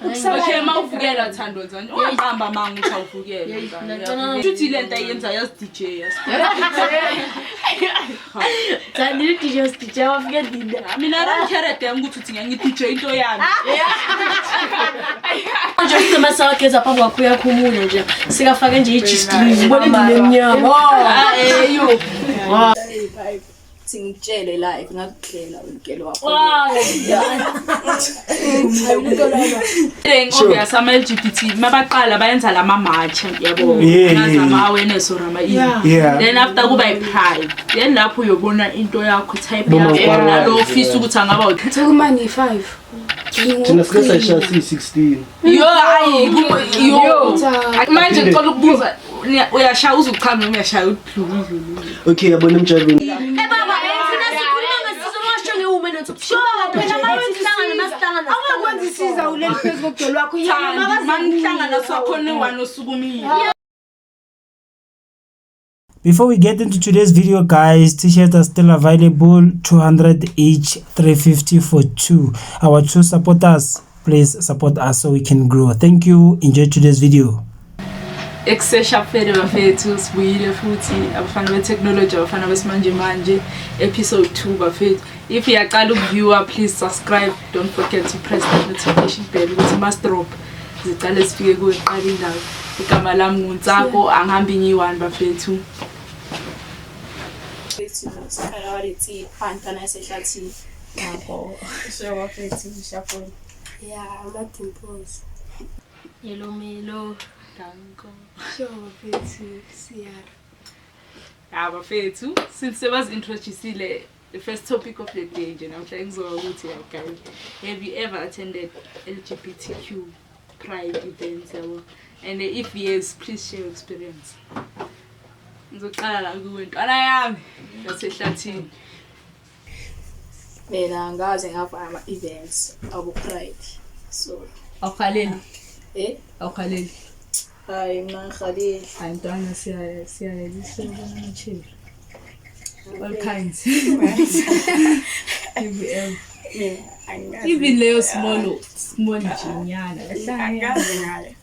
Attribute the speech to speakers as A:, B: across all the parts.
A: Okay, uma uvukela Thando nzani. Ungaqamba amanga uthi awuvukele. Shuthi le nto ayenza yazi DJ yazi.
B: Thandi DJ DJ wafike nina.
A: Mina I don't care a damn ukuthi uthi ngiyangi DJ into yami.
B: Manje usicima sawageza phambi kwakho uyakhumula nje. Sikafake nje i-G-string. Ubona endlini emnyama.
A: Ayo.
C: Thi ngikutshele live ngakudlela umgelo wakho.
A: Obvious ama LGBT mabaqala bayenza lama march yabo. Ngazama awareness or ama ini. Then after kuba i-pride. Then lapho uyobona into yakho type yakho nalo ofisa ukuthi angaba
D: Thukumani 5.
E: Thina sike sayishaya siyi-16.
A: Yo hayi yo. Manje ngicela ukubuza uyashaya uzuchama noma uyashaya udlulu.
E: Okay, yabona emjabini.
B: Eh baba, thina sikhuluma ngesizwe washo nge-women on top. Phela masihlangana masihlangana.
D: Awakwenza isiza uleli phezu kokugcwele wakho.
A: Thandi manihlangana sakhona one osukumile.
F: Before we get into today's video, guys, t-shirts are still available, 200 each, 350 for two. Our two supporters, please support us so we can grow. Thank you. Enjoy today's video.
A: Ekuseshapfele bafethu sibuyile futhi abafana be-technology abafana besimanje manje episode 2 bafethu. If uyaqala ukuviewer, please subscribe, don't forget to press the notification bell ukuthi ma-drop zicale zifike kuwe kuqala indawo. Igama lami nguNtsako, angihambi ngiyi-one bafethu.
D: Yeah, ama-dimples.
B: Yelo melo.
A: Danko.
D: Sure bafethu siyara.
A: Ya bafethu, since sebazi-introduce-ile, the first topic of the day nje namhlanje ngizoba ukuthi ya guys, have you ever attended LGBTQ pride events yabo? And if yes, please share your experience. Ngizoqala la kuwe ntwana yami yasehlathini.
C: Mina angaze ngava ama-events abo-pride. So,
A: Awukhaleli,
C: eh
A: awukhaleli.
C: hayi mina ngihaleli.
A: Hayi ntwana siya siya siya All kinds.
C: Mina angazi.
A: Even leyo small small nje nyana.
C: Angazi ngayo.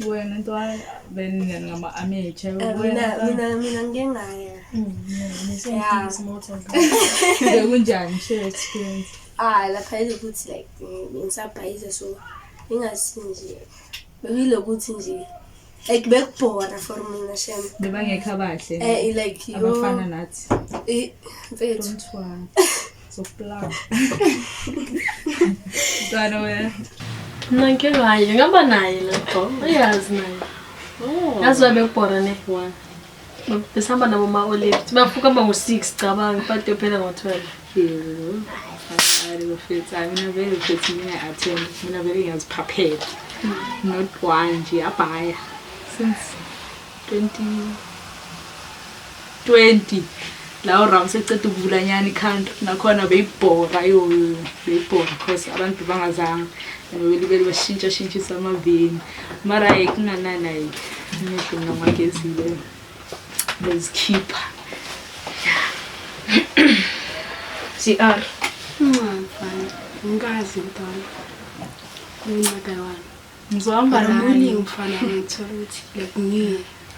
A: Wena ntwana benina ngama amateur.
D: Mina mina mina ngike ngaya.
A: Yeah. Kunjani share experience.
D: Ah lapha ilokuthi like ngisabhayiza so ingasi nje bekuyilokuthi nje like bekubhora for mina shem.
A: Bebangekho abahle.
D: Eh like yo
A: Abafana nathi.
D: eh mfethu.
A: Don't worry. Zokuplug. Ntwana wena.
B: Mina ngike ngaye, ngihamba naye lapho. Uyazi naye. Yazi wabekubhora ne. Besihamba nabo ma-olive. Bafuka hamba ngo-6 cabanga, ipati yophela ngo-12.
A: Hayi bafethu, hayi mina vele mfethu mina attend, mina vele ngiyaziphaphela. Not one nje abhaya. Since 2020 lawo round seceda ukuvula nyani i-country nakhona beyibhora yo beyibhora because abantu bangazange and belibele bashintsha shintshisa amaveni mara hayi kunganani hayi amehlo mina ngiwagezile bezikhipha.
B: CR.
D: Mfana, ngikazi mntwana. Kunimagaywana.
A: Ngizohamba
D: But I'm
A: naye.
D: willing mfana ngithola ukuthi like ngiye.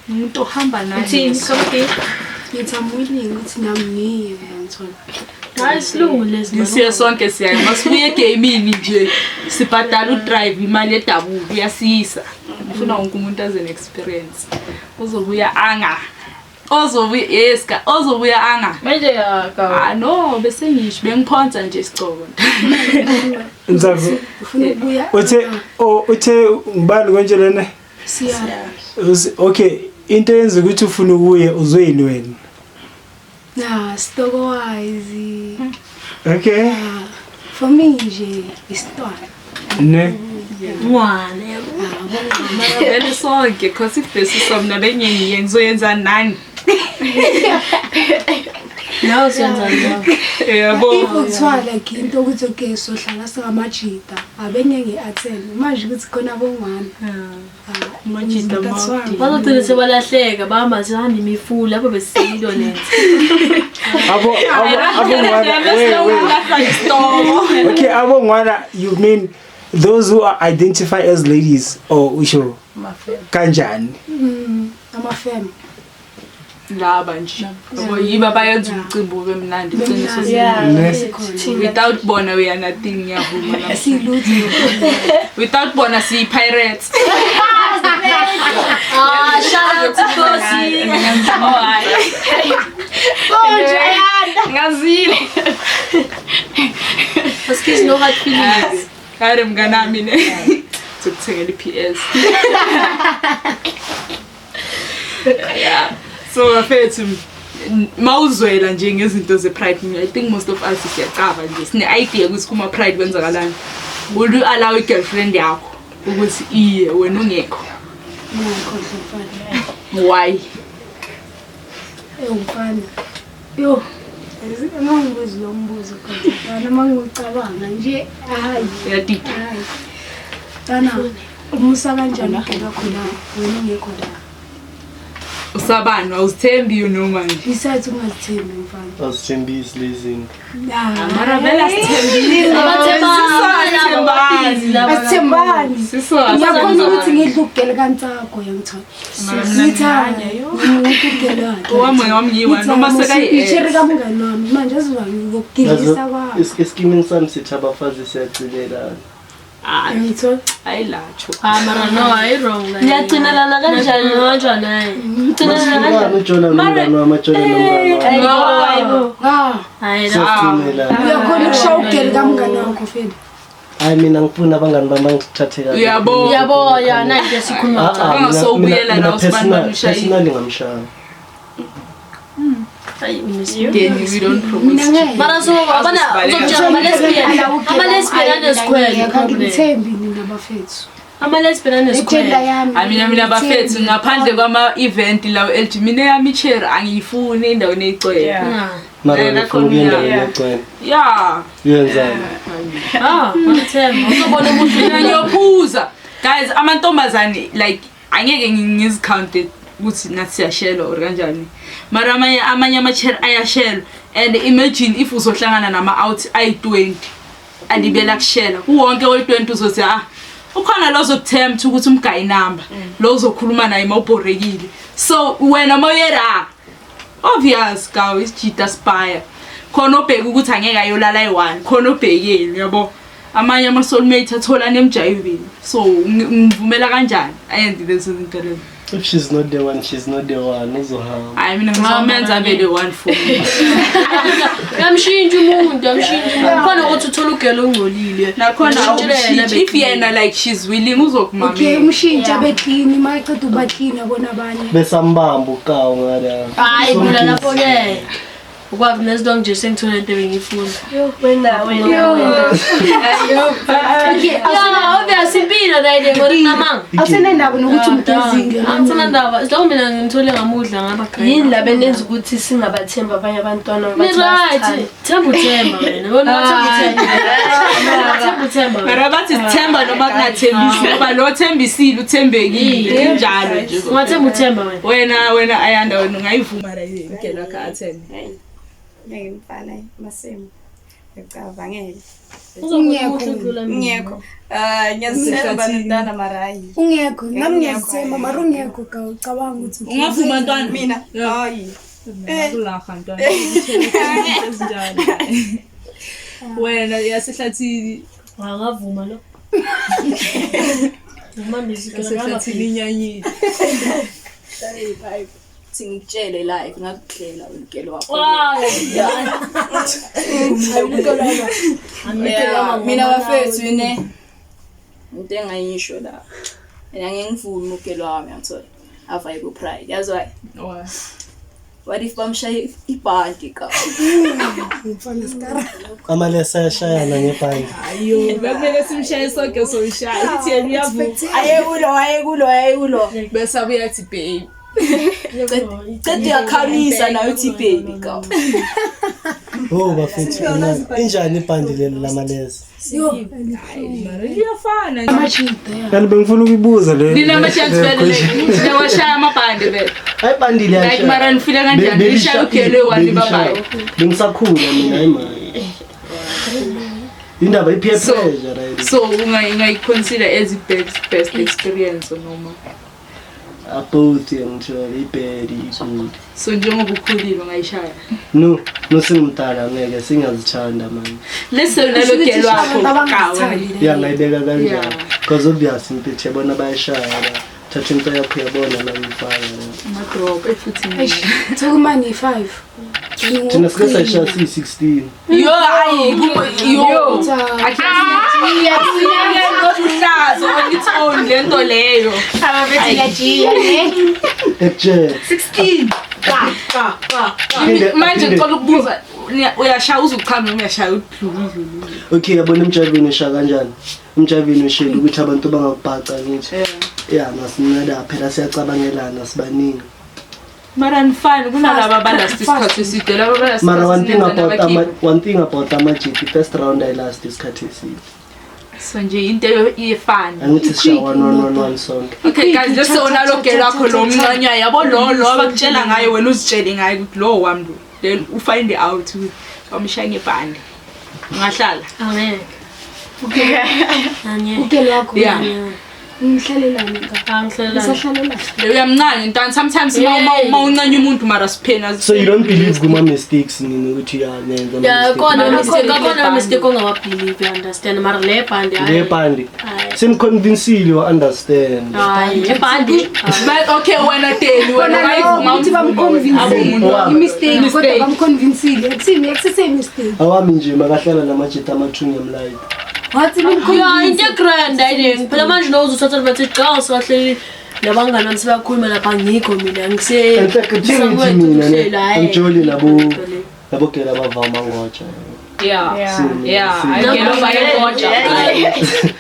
A: Umuntu ohamba naye.
B: Uthini something?
D: Ngithi I'm willing ukuthi nami ngiye ngithola.
B: Hayi isilungu lesi.
A: Nisiye sonke siyaye masibuye egamini nje sibhadala udrive imali edabuka uyasiyisa. Ngifuna wonke umuntu aze ne-experience. Uzobuya anga. Ozobuya yes ka ozobuya anga.
B: Manje ka
A: Ah no bese ngisho bengiphonsa nje isigcobo.
F: Ntsako,
D: Ufuna ukubuya
F: uthe oh, uthe ngibani konje lena?
D: siyara.
F: Okay, into eyenza ukuthi ufune ukuye uzoyini wena?
D: Na stock wise.
F: Okay.
D: Ah, for me nje isitwana.
F: Ne.
B: ngwane yabo.
A: Vele sonke cause if bese somna benye ngizoyenza nani.
B: Nawe usenza nawe.
A: Yabo.
D: If kuthiwa like into ukuthi okay sohlala singamajita abenye ngi-attend manje ukuthi khona bongwana.
A: Amajita
D: That's why.
B: Bazogcina sebalahleka bahamba sihamba imifula lapho besiyilo nenze.
F: Abo abo abo ngwana. Wait, wait.
A: Wait.
F: Okay, abo ngwana you mean Those who are identify as ladies or usho kanjani?
D: Amafem.
A: Laba nje yabo yiba bayenza umcimbi ube mnandi iqiniso.
F: Ne?
A: Without bona we are nothing, ngiyavuma lapho.
D: Silutho.
A: Without bona siyi-pirates.
B: Ah, shout out to Kosi.
A: Oh, hayi. Ngazile.
B: Excuse, no hard feelings.
A: Kare mnganami ne. Zokuthengela i-PS. Yeah. So bafethu, mawuzwela nje ngezinto ze-pride, mina I think most of us siyacaba nje sine-idea ukuthi kuma-pride kwenzakalani. Will you allow i-girlfriend yakho ukuthi iye wena ungekho?
D: Ngikhohle mfana.
A: Why?
D: Ewu mfana. Yo. Uma ngibuza lo mbuzo kodwa mfana, uma ngiwucabanga nje, hayi.
A: Uyadida.
D: Hayi. Mfana, umusa kanjani ugela khona wena ungekho la?
A: Usabani, awuzithembi noma nje?
D: Besides ungazithembi mfana.
E: Azithembisi lezi zinto.
A: Mara vele asithembile.
B: Abathembani.
D: Asithembani.
A: Siso.
D: Ngiyakhona ukuthi ngidle ukugela kantsako yangithola. Ngithanda umuntu ugela wakhe.
A: Owami wami ngiyi-one, noma sekayi-ex.
D: Isheri kamngani wami manje azoba ngokugilisa kwami.
E: Esikimini sami sithi abafazi siyagcinelana.
D: Ngithola.
A: Ayilatsho.
B: Ah, mara no, hayi wrong.
G: Niyagcinelana kanjani?
B: Kanjani hayi?
G: Gcinelana
E: Masifukane
G: kanjani?
E: ujola nomngani wami, ajole nomngani wami.
G: Hayibo.
D: Ah,
B: Hayi la.
E: Siyagcinelana.
D: uyakhona ukushaya ukugela kamngani wakho fela.
E: Hayi, mina ngifuna abangani bami bangithathe kabi.
A: Uyabo.
B: Yabo ya nanti esikhuluma.
E: Ah, ah, mina-
A: Bangasowubuyela
E: mina
A: la usibani
E: personal-
A: bamshayile.
E: personally ngamshaya.
B: Hayi unesi.
A: Then we don't
D: Mina
A: promise.
D: ngeke.
B: Mara so abana uzokutshela ama-lesbian. Ama-lesbian anesikhwele problem.
D: Angithembi nina bafethu.
B: Ama-lesbian
D: Agenda
B: anesikhwele.
D: yami.
A: Hayi, mina bafethu, ngaphandle kwama-event lawo LG, mina eyami i-cherry angiyifuni endaweni eyigcwele.
B: Ah.
E: Mara
A: Eh,
E: ngifuna
A: nakhona
E: ukuya endaweni
A: yeah.
E: egcwele.
A: Yeah.
E: Uyenzani?
B: Ah, ngithemba. Uzobona umuntu
A: Mina ngiyophuza. Guys, amantombazane like angeke ngizicounte ukuthi nathi siyashelwa or kanjani. Mara amanye ama-cherry ayashelwa and imagine if uzohlangana nama-out ayi-20 alibela kushela. Kuwonke we-20 uzothi ah ukhona lo ozokuthemba ukuthi umgayi inamba, lo uzokhuluma naye mawubhorekile. So wena mawuyera obvious gaw isijita spire. Khona obheka ukuthi angeke ayolala ayi-one, khona obhekeni yabo. Amanye ama-soulmate atholana emjayivini. So ngivumela kanjani ayenze lezo zinto lezo?
E: If she's not the one, she's not the one. Uzohamba.
A: Hayi, mina ngizomenza abe the one for me.
B: Uyamshintsha umuntu, uyamshintsha umuntu. Khona ukuthi uthole ugelo ongcolile.
A: Nakhona
B: Ushintshele yena
A: awumshintshi. If
B: be-clean.
A: yena like she's willing
D: Okay,
A: uzokumamela.
D: umshintsha abe clean, maqeda uba clean abona abanye.
E: Besambamba ukawu ngala.
B: Hayi mina lapho ke. Ukwazi nezidongo nje sengithole into ebengiyifuna.
G: Wena wena.
D: Okay,
B: Yeah, obvious impilo la ile ngorinamanga.
D: awusenendaba nokuthi umgezile.
B: Angisenandaba. Isiloko mina ngimthole ngamudla ngaba great.
G: Yini la benenza ukuthi singabathemba abanye abantwana
B: Ni
G: bathi
B: right.
G: bayasithanda?
B: Themba uthemba wena. Wena wathemba uthemba. Themba uthemba wena.
A: Mara bathi sithemba noma kungathembisi ngoba lo othembisile uthembekile injalo nje.
B: Ungathemba uthemba wena.
A: Wena Ayanda, wena ungayivuma la imgelo wakhe attend?
C: Ngeke mfana, masimo. Ngicabangele.
D: Ungekho.
C: Ngekho. Ah, ngiyazithemba ntwana mara hayi.
D: Ungekho, nami ngiyazithemba mara ungekho ka ucabanga ukuthi
A: Ungavuma ntwana?
C: Mina hayi.
A: Ngakulaha ntwana. Ezinjalo. Wena yasehlathini.
B: Angavuma lo. Ngimambisa
A: Yasehlathini inyanyile.
C: Thi ngikutshele live ngakudlela wena wakho.
B: Wow.
C: Yeah, mina bafethu ne into engayisho la. Mina ngeke ngivumi ugelo wami ngithola. Avaye ku pride. Yazi why?
A: Why?
C: What if bamshaye ibhanti ka?
D: Mfana skara.
E: Amalesa ayashayana ngebhandi.
A: Ayo, bekumele simshaye sonke somshaya. Ithi yena uyavuma.
C: Ayekulo, ayekulo, ayekulo.
A: Bese abuye athi babe.
C: Ceda uyakhamisa nawe uthi baby ka.
E: Oh bafethu, injani ibhandi leli lamalesa?
D: Yo,
A: Mara liyafana nje.
D: amajita ya.
F: Kanti bengifuna ukuyibuza le.
A: Nina ama-chance
F: le
A: vele
F: question.
A: niyawashaya amabhande vele.
E: Hayi ibhandi
A: Like
E: liyashaya.
A: mara nifile kanjani? Lishaya ugele one babayi.
E: Bengisakhula mina hayi manje. Indaba i-peer
A: So-
E: pressure, right?
A: So ungayi-consider as i-best best experience noma?
E: Both, ngithola i-bad, i-good.
A: So njengoba ukhulile ungayishaya?
E: No, no, singumdala, ngeke singazithanda manje.
A: Listen, nalo girl wakho kawe.
E: Ya, ngayibeka kanjani?
A: Yeah.
E: Because obvious impethu yabona bayashaya la. Thatha into yakho yabona la ngifaka la.
A: Amadrop efuthi mina.
D: Thokumani 5.
E: Thina sike sayishaya siyi-16.
A: Yo, ayi, yo. Uhlazo on its own lento leyo.
E: Ekutshela.
A: 16. Manje ngicela ukubuza, uyashaya uzuchama noma uyashaya udlulu?
E: Okay, yabona emjavini ushaya kanjani? Emjavini ushayela ukuthi abantu bangakubhaca ngithi. Ya, masinceda phela, siyacabangelana, sibaningi.
A: Mara nifani kunalaba abalast isikhathi eside, laba abalast.
E: Mara one thing about ama-GP, first round ayilast isikhathi eside.
A: So nje into iyefana.
E: Angithi sishaya one one one one sonke.
A: Okay guys, just so nalo girl wakho lo mncanywa yabo, lo abakutshela ngaye, wena uzitshele ngaye ukuthi lo wami lo. Then u find out ukuthi bamshaya ngebhande. Ungahlala.
B: Angeke. Angeke.
D: Ugelo wakho.
A: Yeah.
D: Ngihlalelani ngapha?
B: Angihlalelani.
D: Ngisahlalelani.
A: Uyamncane ntwana sometimes ma uncane umuntu mara siphena.
E: So you don't believe kuma-mistakes nini ukuthi ya nenza
B: Ya,
E: ama-mistake?
B: khona
A: Mara
B: mistake,
A: khona
B: akhona
A: ibhande.
B: mistake ongawabelieve, you understand? Mara le bhande, hayi.
E: Le bhandi.
B: Hayi.
E: Simconvincile wa-understand.
B: Hayi, ebhande.
A: But okay, wena Deli, wena
D: Bona lo
A: ungayivuma
D: ukuthi
A: umvumo wena.
D: bamconvincile.
E: Wami.
D: I-mistake kodwa
A: Mistake.
D: bamconvincile. Akuthini akusese mistake.
E: Awami nje makahlala namajita ama-two ngiyamlayita.
D: Wathi
B: Ya, into
D: bamconvince.
B: egrand ayile. Phela manje nowuzothatha bathi cha usahleli nabangani bami sebakhuluma lapha ngikho mina ngise.
E: Enhle kuthini ngithi mina ne angijoli nabo gela abavama ngotsha.
C: Yeah. Yeah,
E: Si-
C: gelo bayingoja.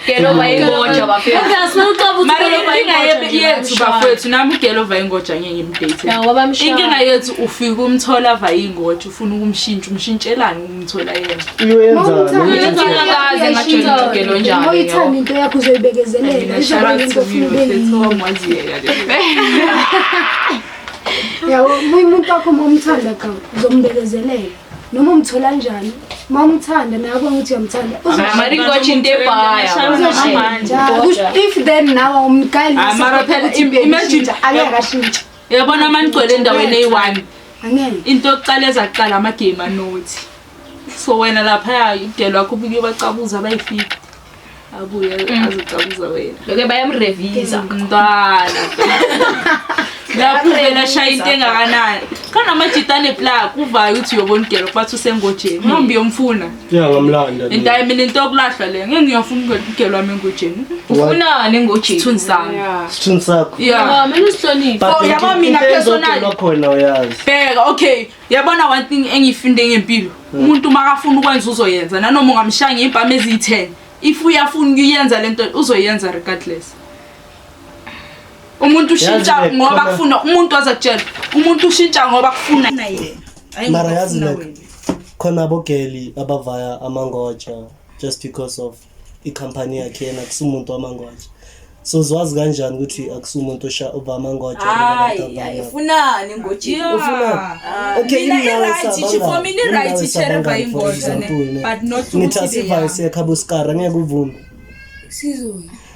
C: Gelo bayingoja bafethu.
B: Okay, asifuna ukuthi
A: Mara inkinga yethu bafowethu, nami ugelo vayingoja ngeke ngimdate.
B: Ya, ngoba bamshaya.
A: Inkinga yethu ufika umthola vayingoja ufuna ukumshintsha, umshintshelani ukumthola yena?
E: Uyoyenzani?
C: Akaze ngajwayela ugelo njalo.
D: Uyithanda into yakho uzoyibekezelela.
A: Shout
D: Izoba
A: out
D: into
A: to
D: ofuna
A: you,
D: ube
A: mfethu
D: yiyo.
A: wamwaziyeka le.
D: Yabo, umuntu wakho uma umthanda ka uzombekezelela. Noma umthola njani, uma umthanda naye abona ukuthi uyamthanda.
C: Mara ingoja into ebhaya.
D: Uzoshintsha. If then nawe awumgali
A: Ah, mara phela, imagine-
D: angeke ashintshe.
A: Uyabona uma nigcwele endaweni eyi-one,
D: Angeke.
A: into yokuqala ezaqala amagame anothi. So wena laphaya igelo wakho ubuke bacabuza bayi-50. Abuye azocabuza wena.
C: Beke bayamrevisa.
A: Mntwana. Lapho uvela shaya into engakanani. Khona amajita aneplug uvayo ukuthi uyobona ugelo bathi usengojeni. Mhlawumbe uyomfuna.
E: Ya, ngamlanda.
A: Into ayi mina into yokulahlwa le. Ngeke ngiyafuna ugelo wami engojeni.
C: Ufunani engojeni?
A: Isithunzi sami.
E: Isithunzi sakho.
A: Yeah.
B: Ah, mina usihloniphe.
E: But
A: Oh, yabo mina
E: into
A: personally-
E: ezogelwa khona uyazi.
A: Bheka, okay, yabona one thing engiyifunde ngempilo. Umuntu makafuna ukwenza uzoyenza nanoma ungamshaya ngeimpama eziyi-10. If uyafuna ukuyenza lento uzoyenza regardless. Umuntu ushintsha
E: Yazi like
A: ngoba
E: khona-
A: kufuna umuntu azakutshela. Umuntu ushintsha ngoba kufuna yena. Hayi
E: Mara
A: ngoba
E: yazi
A: kufuna
E: like
A: wena.
E: khona abogeli abavaya amangotsha just because of ikhampani yakhe yena akusumuntu wamangotsha. So uzwazi kanjani ukuthi akusumuntu osha ova amangotsha?
C: Hayi, hayi, ufunani engojeni?
A: Yeah.
E: Okay,
A: Mina
E: inawe
A: i-right,
E: sabangani.
A: for mina i-right
E: Inawe
A: i-share
E: sabangani,
A: by
E: for
A: ingoja, ne?
E: example, ne?
A: But not
E: Ngithi
A: ukuthi
E: asivaye
A: they
E: siye ekhabo Scar ngeke uvume.
D: Sizoya.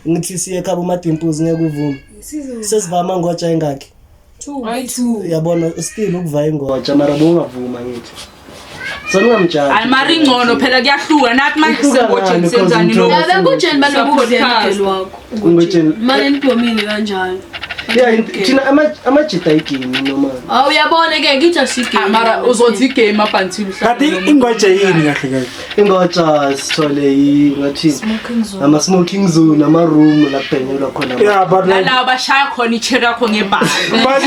E: Ngithi siye ekhabo Madimpuz ngeke uvume.
D: Sizoya.
E: Sesiva amangotsha engakhi?
C: Two.
E: Yabona still ukuvaya ingotsha mara bowungavuma ngithi. So ningamjaji.
A: Hayi mara ingcono phela kuyahluka nathi manje
E: Ihluka
A: sengojeni
E: ngani,
A: senzani
E: because
A: no.
B: Ya, bengojeni banokudlela
A: Podcast.
B: ugelo wakho.
E: Engojeni.
B: Mane nibhomile kanjalo.
E: Yeah, thina amajita ayigame noma.
B: Awu uyabona ke ngithi asigame.
A: Ah, mara uzothi igame up until
F: Kanti ingoja yini kahle kahle?
E: Ingotsha sithole ngathi ama smoking zone, ama room la kubhenyelwa khona.
F: Yeah, but like
A: nalaba bashaya khona icherry yakho ngebhasi.
F: but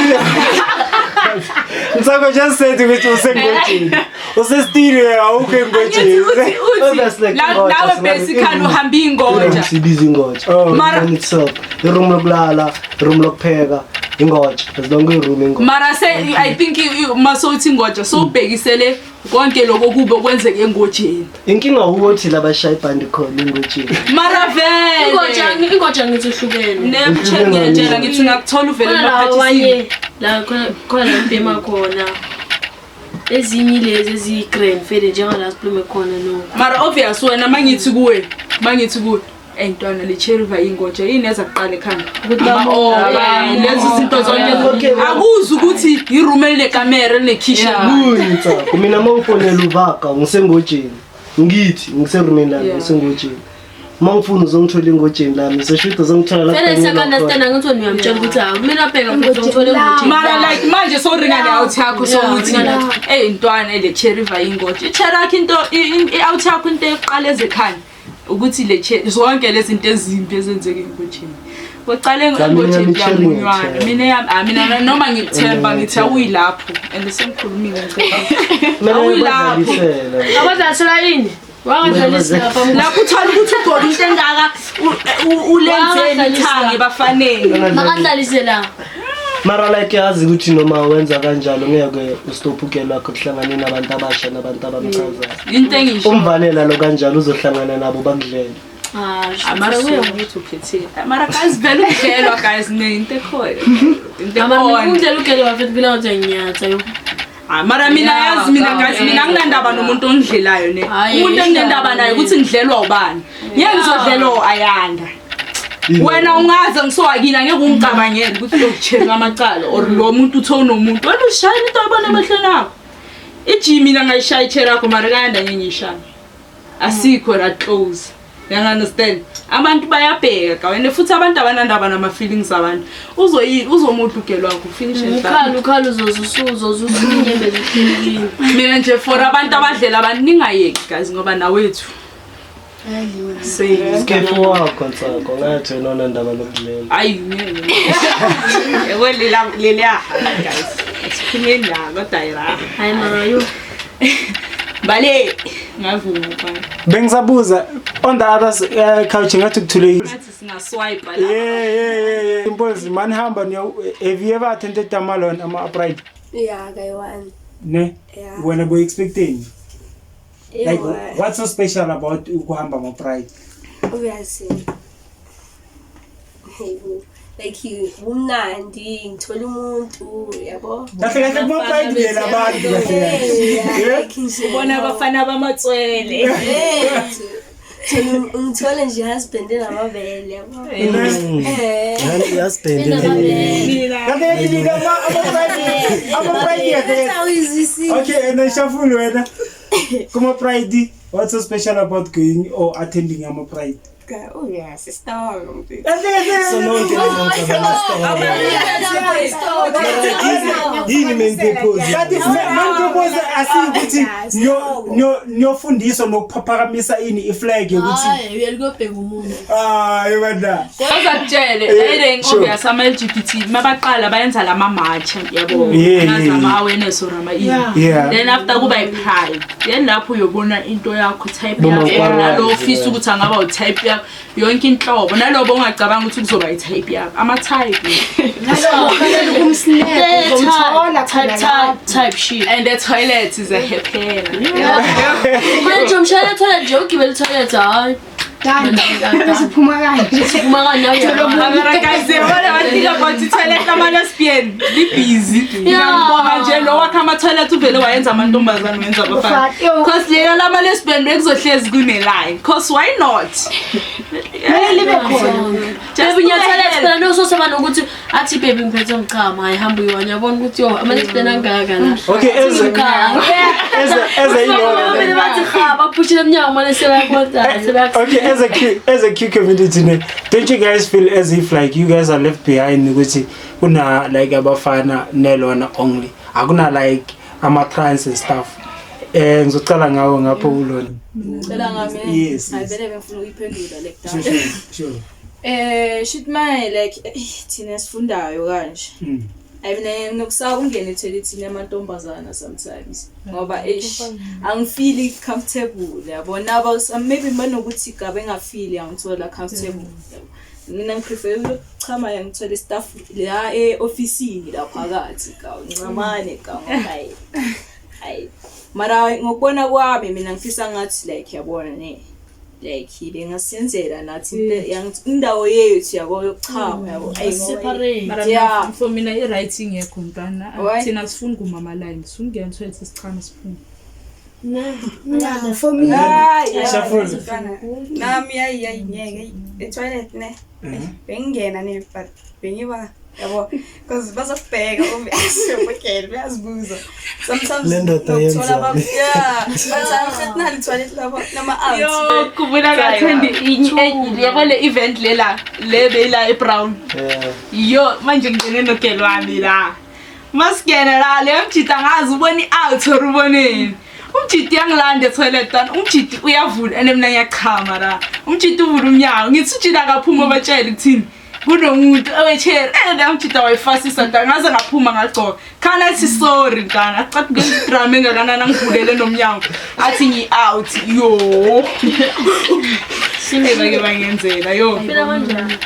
F: Ntsako just said ukuthi usengojeni. Use-studio awukho engojeni.
E: Obviously, like, ingoja,
A: Nawe
E: singabe-
A: basically
E: i-room.
A: uhamba ingoja.
E: I-room sibiza ingoja.
F: Oh.
A: Mara-
E: Room itself. I-room lokulala, i-room lokupheka, ingoja. As long i-room ingoja.
A: Mara se I think masowuthi ingoja sowubhekisele konke lokho kube kwenzeke engojeni.
E: Inkinga ukuthi labashaya ibhandi khona engojeni.
A: Mara vele
B: Ingoja ingoja ngithi ihlukene.
A: Nemtshela ngithi ungakuthola uvele
B: Khona la
A: emaphathisini.
B: abanye la khona khona la mbhema khona. Ezinye lezi eziyi-grand fele njengala siphulume khona no.
A: Mara obvious wena mangithi kuwe, mangithi kuwe Ey ntwana le cherry va ingotsha yini eza kuqala ekhanda?
B: Ukuthi
A: Ama-
B: bamo-
A: oh, lezi zinto zonke
E: Okay, well-
A: akuzi ukuthi iroom elinekamera elinekhisha.
E: Kuntsako mina uma ngifonela ubaka ngisengojeni ngithi ngiserumini lami
A: Yeah.
E: ngisengojeni uma ngifuna uzongithola engojeni lami seshuthi uzongithola lapho
B: Fele
E: ngiyela khona.
B: siyaka-understand angithi wena uyamtshela ukuthi hawu mina bheka futhi ngithole ukuthi
A: Mara like manje sowuringa ne-out yakho sokuthi
B: Yeah,
A: ey ntwana le cherry va ingotsha. I-cherry yakho into i-out yakho into eqala ezekhanda ukuthi le cherry zonke lezi zinto ezimbi ezenzeke engotsheni. Kuqale
E: Cha, mina
A: engotsheni
E: yami i-cherry
A: kuyamunywana.
E: ngiyayithemba.
A: Mina yami ah mina noma ngikuthemba
E: Mina
A: ngithi awuyilapho and sengikhulumile ngicela.
E: Mina
A: Awuyilapho.
E: ngiyabadlalisela.
B: Abadlalisela yini? Wangadlalisi lapha.
A: Lapho uthola ukuthi ugqoke into engaka ulenzeni
B: Wangadlalisi
A: ithange
B: la.
A: ebafaneni.
B: Makadlalise la.
E: Mara like yazi ukuthi noma wenza kanjalo ngeke ustophe ugelo wakho kuhlangane nabantu abasha nabantu abamchazayo.
A: Into engisho
E: Umvalela lo kanjalo uzohlangana nabo bakudlele.
A: Mara kuya ngokuthi uphetheni. Mara guys vele ukudlelwa guys ne into ekhona. Into
B: Mara
A: ekhona.
B: undlela ugele wafethu mina ngathi nginyatha yo.
A: Ah, mara mina
C: Yeah,
A: yazi mina guys mina anginandaba nomuntu ongidlelayo ne.
B: Hhayi,
A: Umuntu enginendaba naye ukuthi ngidlelwa ubani. Ngeke ngizodlelwa ayanda. Wena ungaze ngisowakini angeke ungicabangele ukuthi uyokucheka amacala or lo muntu uthe unomuntu. Wena ushaya into oyibona emehlweni akho. Ijimi mina ngayishaya ichair yakho mara kayanda ngeke ngiyishaya. Asikho la close. You understand? Abantu bayabheka ka wena futhi abantu abanandaba nama feelings abantu. Uzoyi uzomudla ugelo wakho finish and done.
B: Ukhala ukhala uzozusuza uzunyembezi uhlelini.
A: Mina nje for abantu abadlela abantu ningayeki guys ngoba nawethu. Same.
E: Skefu wakho Ntsako ngathi wena unandaba nokudlela.
A: Ayi ngeke. Yebo lela leliya guys. Siphumeni la kodwa ayira.
B: Hayi mara yo.
A: Bale ngavuma bye.
F: Bengisabuza on the other couch ngathi kuthulekile.
A: Ngathi singaswipe la.
F: Yeah. Impulse manihamba niyo have you ever attended amalon ama upright?
D: Yeah, kayi-one.
F: Ne?
D: Yeah.
F: Wena bo expecting? Like
D: Yeah,
F: what's so special about ukuhamba ama pride?
D: obviously. Yebo. Like bumnandi, ngithola umuntu, yabo.
F: Kahle kahle kuma pride ngiyela abantu kahle kahle.
D: Yeah, like nje.
C: Ubona abafana bamatswele.
D: Eh, ngithole nje husband enamabele, yabo. Eh.
E: Husband.
F: Kahle kahle nika ama pride ama pride kahle. kahle.
D: Awuyizwisisi.
F: Okay, and then shuffle wena. Kuma pride what's so special about going or attending ama pride?
C: Oh yeah, sister.
F: Kahle kahle.
E: So nonke Yini main purpose?
F: Kanti main purpose asikuthi niyofundiswa nokuphakamisa ini iflag yokuthi
B: Hayi uyalukobheka umuntu.
F: ah yebanda.
A: Bazakutshele
F: Eh,
A: eh
F: sure.
A: obvious ama LGBT mabaqala bayenza lama march yabo.
F: Yeah,
A: Ngazi
F: yeah,
A: ama
F: yeah.
A: awareness or ama ini.
F: Yeah.
A: Then after kuba i-pride. Then lapho uyobona into yakho type
E: Boma
A: yakho
E: nkwalwazi,
A: nalo ofisa
E: yeah.
A: ukuthi angaba u-type yakho yonke inhlobo nalobo ongacabanga ukuthi kuzoba i-type yakho ama type
B: Type type type shit.
A: and the toilet is a hephela.
B: Manje umshayela toilet nje ugibela toilet hayi.
G: Siphuma kanje.
B: Uma kanje
A: Mara guys, yabona one thing about i-toilet lama-lesbian li-busy. Ngiyabonga nje lo wakhe ama-toilet uvele wayenza amantombazane wenza abafana.
G: Yo.
A: Cause lela lama-lesbian bekuzohlezi kune-line. Cause why not?
G: Kumele libe khona.
A: Just
B: Baby ngiyathola
A: to
B: phela nososaba nokuthi athi baby ngiphethe umchamo hayi hamba uyiwona uyabona ukuthi yo ama-lesbian angaka la.
F: Okay, as a as a as a
B: Bamele bathi cha baphushile emnyango manje sebayakhonta sebayak
F: Okay, as a Q community, ne, don't you guys feel as if like you guys are left behind ukuthi kuna like abafana nelona only. Akuna like ama trans and stuff. Eh ngizocala ngawo ngapho kulona.
C: Ngicela ngami.
F: Yes,
C: Hayi
F: yes.
C: vele bengifuna ukuyiphendula like
F: Sure,
C: that.
F: sure.
C: Eh shit my like thina sifundayo kanje. I mean nokusaba ungena ethoilethini yamantombazana sometimes ngoba eish angifeel comfortable yabona aba maybe banokuthi gabe engafeel angithola comfortable yabo. Mina ngiprefer ukuchama ngithole staff la e-ofisini la phakathi ka ncamane ka ngoba hayi hayi mara ngokubona kwami mina ngifisa ngathi like yabona ne Like bengasenzela nathi indawo yethu yabo yokuchama yabo. Ayi, ngoba-
B: Separate.
A: Mara
C: Yeah.
A: mina, for mina i-right ingekho mntwana.
C: Why?
A: Thina sifuni kuma line, sifuna ukungena toilet sichame siphume.
D: Nah, for me
C: Hayi, yeah.
F: Shaful.
H: Nami hayi hayi ngeke e-toilet ne bengingena ne but bengiba yabo because bazokubheka obviously ubukele bayazibuza sometimes
E: Le ndoda
H: nokuthola
E: yenzani?
H: yeah but I'm nali toilet labo nama out.
A: Yo, kubula ngathandi inye yabo le event lela le beyila eBrown.
E: Yeah.
A: Yo, manje ngingene nogel wami la. Masigena la le mjita ngazi ubona i-out or uboneni. Umjidi uyangilanda etoilet tana, umjidi uyavula and mina ngiyachama la. Umjidi uvula umnyango, ngithi ujidi akaphuma batshele ukuthini. Kunomuntu owechair, la mjidi wayifasisa tana, ngaze ngaphuma ngagcoka. Khana athi sorry mntana, acaba ngedrama engakanani angivulele nomnyango. Athi ngi-out, yo. Singeke bangenzela, yo.
B: Phila kanjani?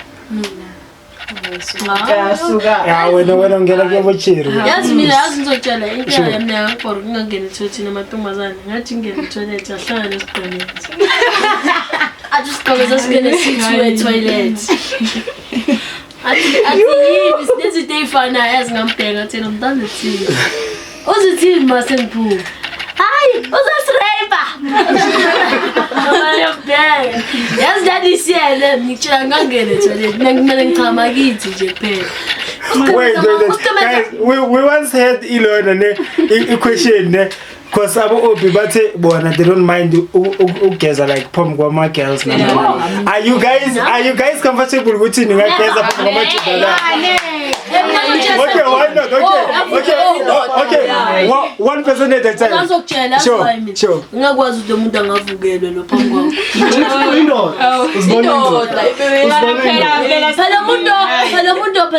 F: Ya wena ungena kuyobocheri.
B: Yazi mina yazi ngizotshela inkinga yami yangibhora ukungangeni ethoyilethi namantombazane. Ngathi ngingena ethoyilethi ahlangane nesigqemeza. Athi isigqemeza singene siyi-two ethoyilethi. Athi yini sinezinto ey'fanayo ezingambheka athi mntana uthini. Uzithini ma sengiphuma? Hayi, uzosirape. Ngiyabheka. Yazi dadisiyele ngitshela ngangena ethoyilethi. Mina kumele ngichama kithi nje kuphela.
F: Wait, wait, wait. Guys, we once had Ilona ne i question ne because abo Obi bathe bona they don't mind ukugeza like phambi kwama girls nama. Are you guys comfortable ukuthi ningageza phambi kwamajita? Okay, why not? Okay. One person at a time.
B: Ngazokutshela
F: Sure,
B: why mina.
F: sure.
B: Ngingakwazi ukuthi lo muntu angavukelwe lo phambi kwakho.
E: Indoda. Uzibona indoda. Uzibona indoda.
B: Phela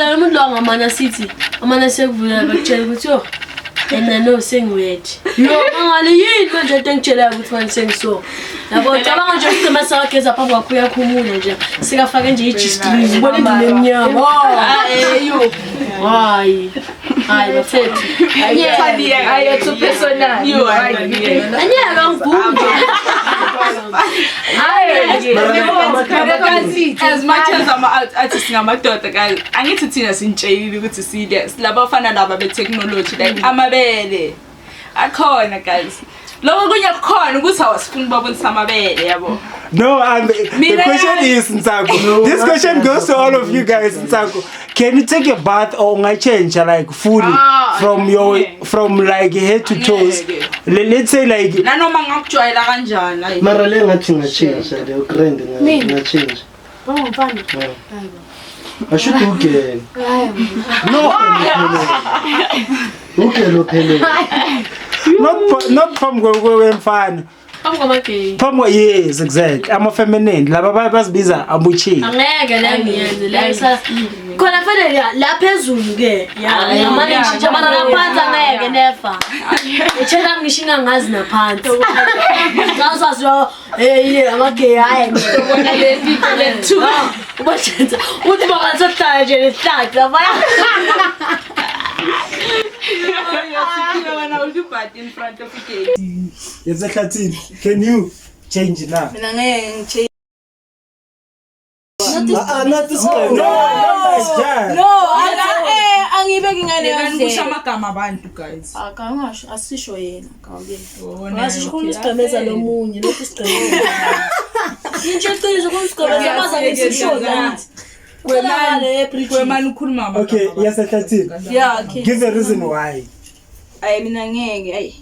B: lo muntu lo angamana sithi amana sekuvulela bakutshela ukuthi yo and I know sengiwethe. Yo mangale yini manje into engitshelayo ukuthi manje sengiso. Yabo cabanga nje ukuthi masakageza phambi kwakho uyakhumula nje. Sikafake nje i-G-string ubona indlu emnyama.
A: Ayo.
B: Hayi. Hayi bafethu.
C: Ayo too personal.
A: Yo, hayi.
B: Anyeke angibhumi.
A: As much as ama-artist ngamadoda guys, angithi thina sinitshelile ukuthi sile silabafana laba be-technology like amabele akhona guys. Lokho kunye kukhona ukuthi awasifuni babonisa amabele yabo.
F: No, the question is Ntsako. This question goes to all of you guys, Ntsako. Can you take a bath or ungachange like fully from your from like head to toes? Let's say like
A: Nanoma ngakujwayela kanjani like
E: Mara le ngathi ngachange leyo grand ngachange.
D: bangumfana.
E: Ashuthi ugele.
F: no
E: Ugele uphelele.
F: not from kwemfana.
B: Phambi kwamagay.
F: Phambi yes, exactly. Ama feminine laba bazibiza abuchi.
B: Angeke le ngiyenze le sa khona fanele la phezulu ke. Ya manje ngishintsha mara la phansi angeke never. Echela ngisho ingangazi naphansi. Ngazazi hey amagay hayi
A: ubona le le two.
B: Ubashenza uthi bangasahlala nje lehlathi lapha.
A: Wena will do bad in front of the gate.
F: Yes, Hlathini. Can you change now?
C: Mina ngeke ngichange.
E: Not this guy.
F: No, not like that.
C: No, angibeki ngale
A: Kusho
C: ndlela.
A: amagama abantu guys.
C: Akangasho asisho yena, kawuyena.
B: Ngazi khona isigqemeza lomunye lokhu sigqemeza. Intshe iqiniso khona isigqemeza maza ngisisho nathi.
A: Kwemani ukhuluma amagama.
F: Okay, yes, Hlathini.
C: Yeah, okay.
F: Give a reason why.
C: Ayi mina ngeke, ayi.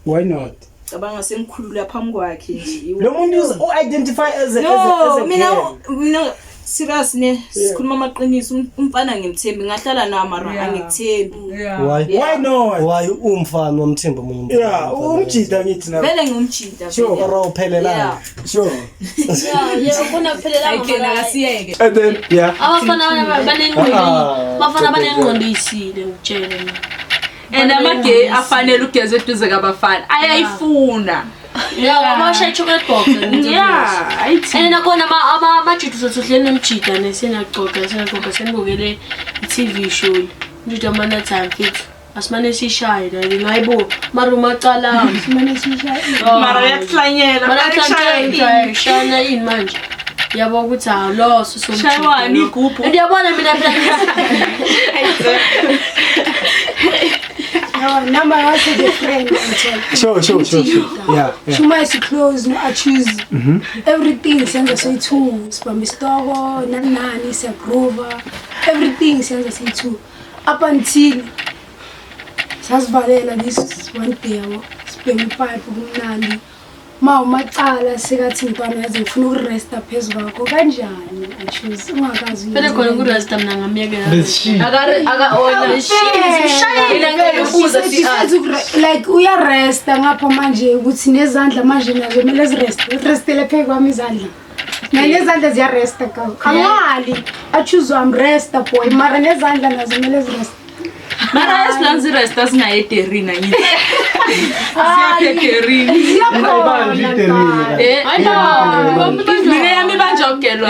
F: Why not?
C: Cabanga sengikhulula phambi kwakhe nje.
F: Lo muntu u-identify as a
C: No,
F: as a
C: mina
F: girl.
C: mina serious ne sikhuluma amaqiniso umfana ngimthembi ngahlala naye mara angikuthembi.
E: Why?
F: Why not?
E: Why umfana wamthemba omunye umfana?
F: Yeah, umjida ngithi na.
C: Vele ngumjida.
F: Sure.
E: Ora uphelelana.
F: Sure.
B: Yeah, khona kuphelelanga.
A: Asiyeke.
F: And then yeah.
B: Abafana banengqondo, abafana banengqondo isile ngitshele mina.
A: And amagay afanele ugeze eduze kabafana. Ayayifuna.
B: Yeah, abasha chocolate box.
A: Yeah, ayithi.
B: And nakhona amajita uzothi nemjida nesenaxoxa senibukele i-TV show. Umjida amana time fit. Asimane sishaye la hayibo mara umacala
G: Simane sishaye.
A: Mara uyakuhlanyela.
B: Mara kuhlanyela shana yini manje? Yabo ukuthi awuloso
A: Shaywa igubhu.
B: Ndiyabona mina phela.
G: No, number was the friend.
F: Sure. Yeah.
G: Shuma is close, no, I choose everything. Senza say two. Sibamba isitoko, nani nani, siyagrova. Everything senza say two. Up until sasivalela this one day yabo. Sibhema ipipe kumnandi. Ma umacala sekathi mntwana yazi ngifuna ukuresta phezu kwakho kanjani? I choose ungakazi.
B: Phela khona ukuresta mina ngamyekela.
A: Aka ona.
G: Like uyaresta ngapha manje ukuthi nezandla manje nazo kumele zireste. Restele phezu kwami izandla. Mina nezandla ziyaresta ka. Angali I choose I'm resta boy mara nezandla nazo kumele zireste.
A: Mara esilanzi resta singayeterina ngithi. Siyaphederini.
G: Siyakhona.
A: Mina yami ibanjwa ugelwa.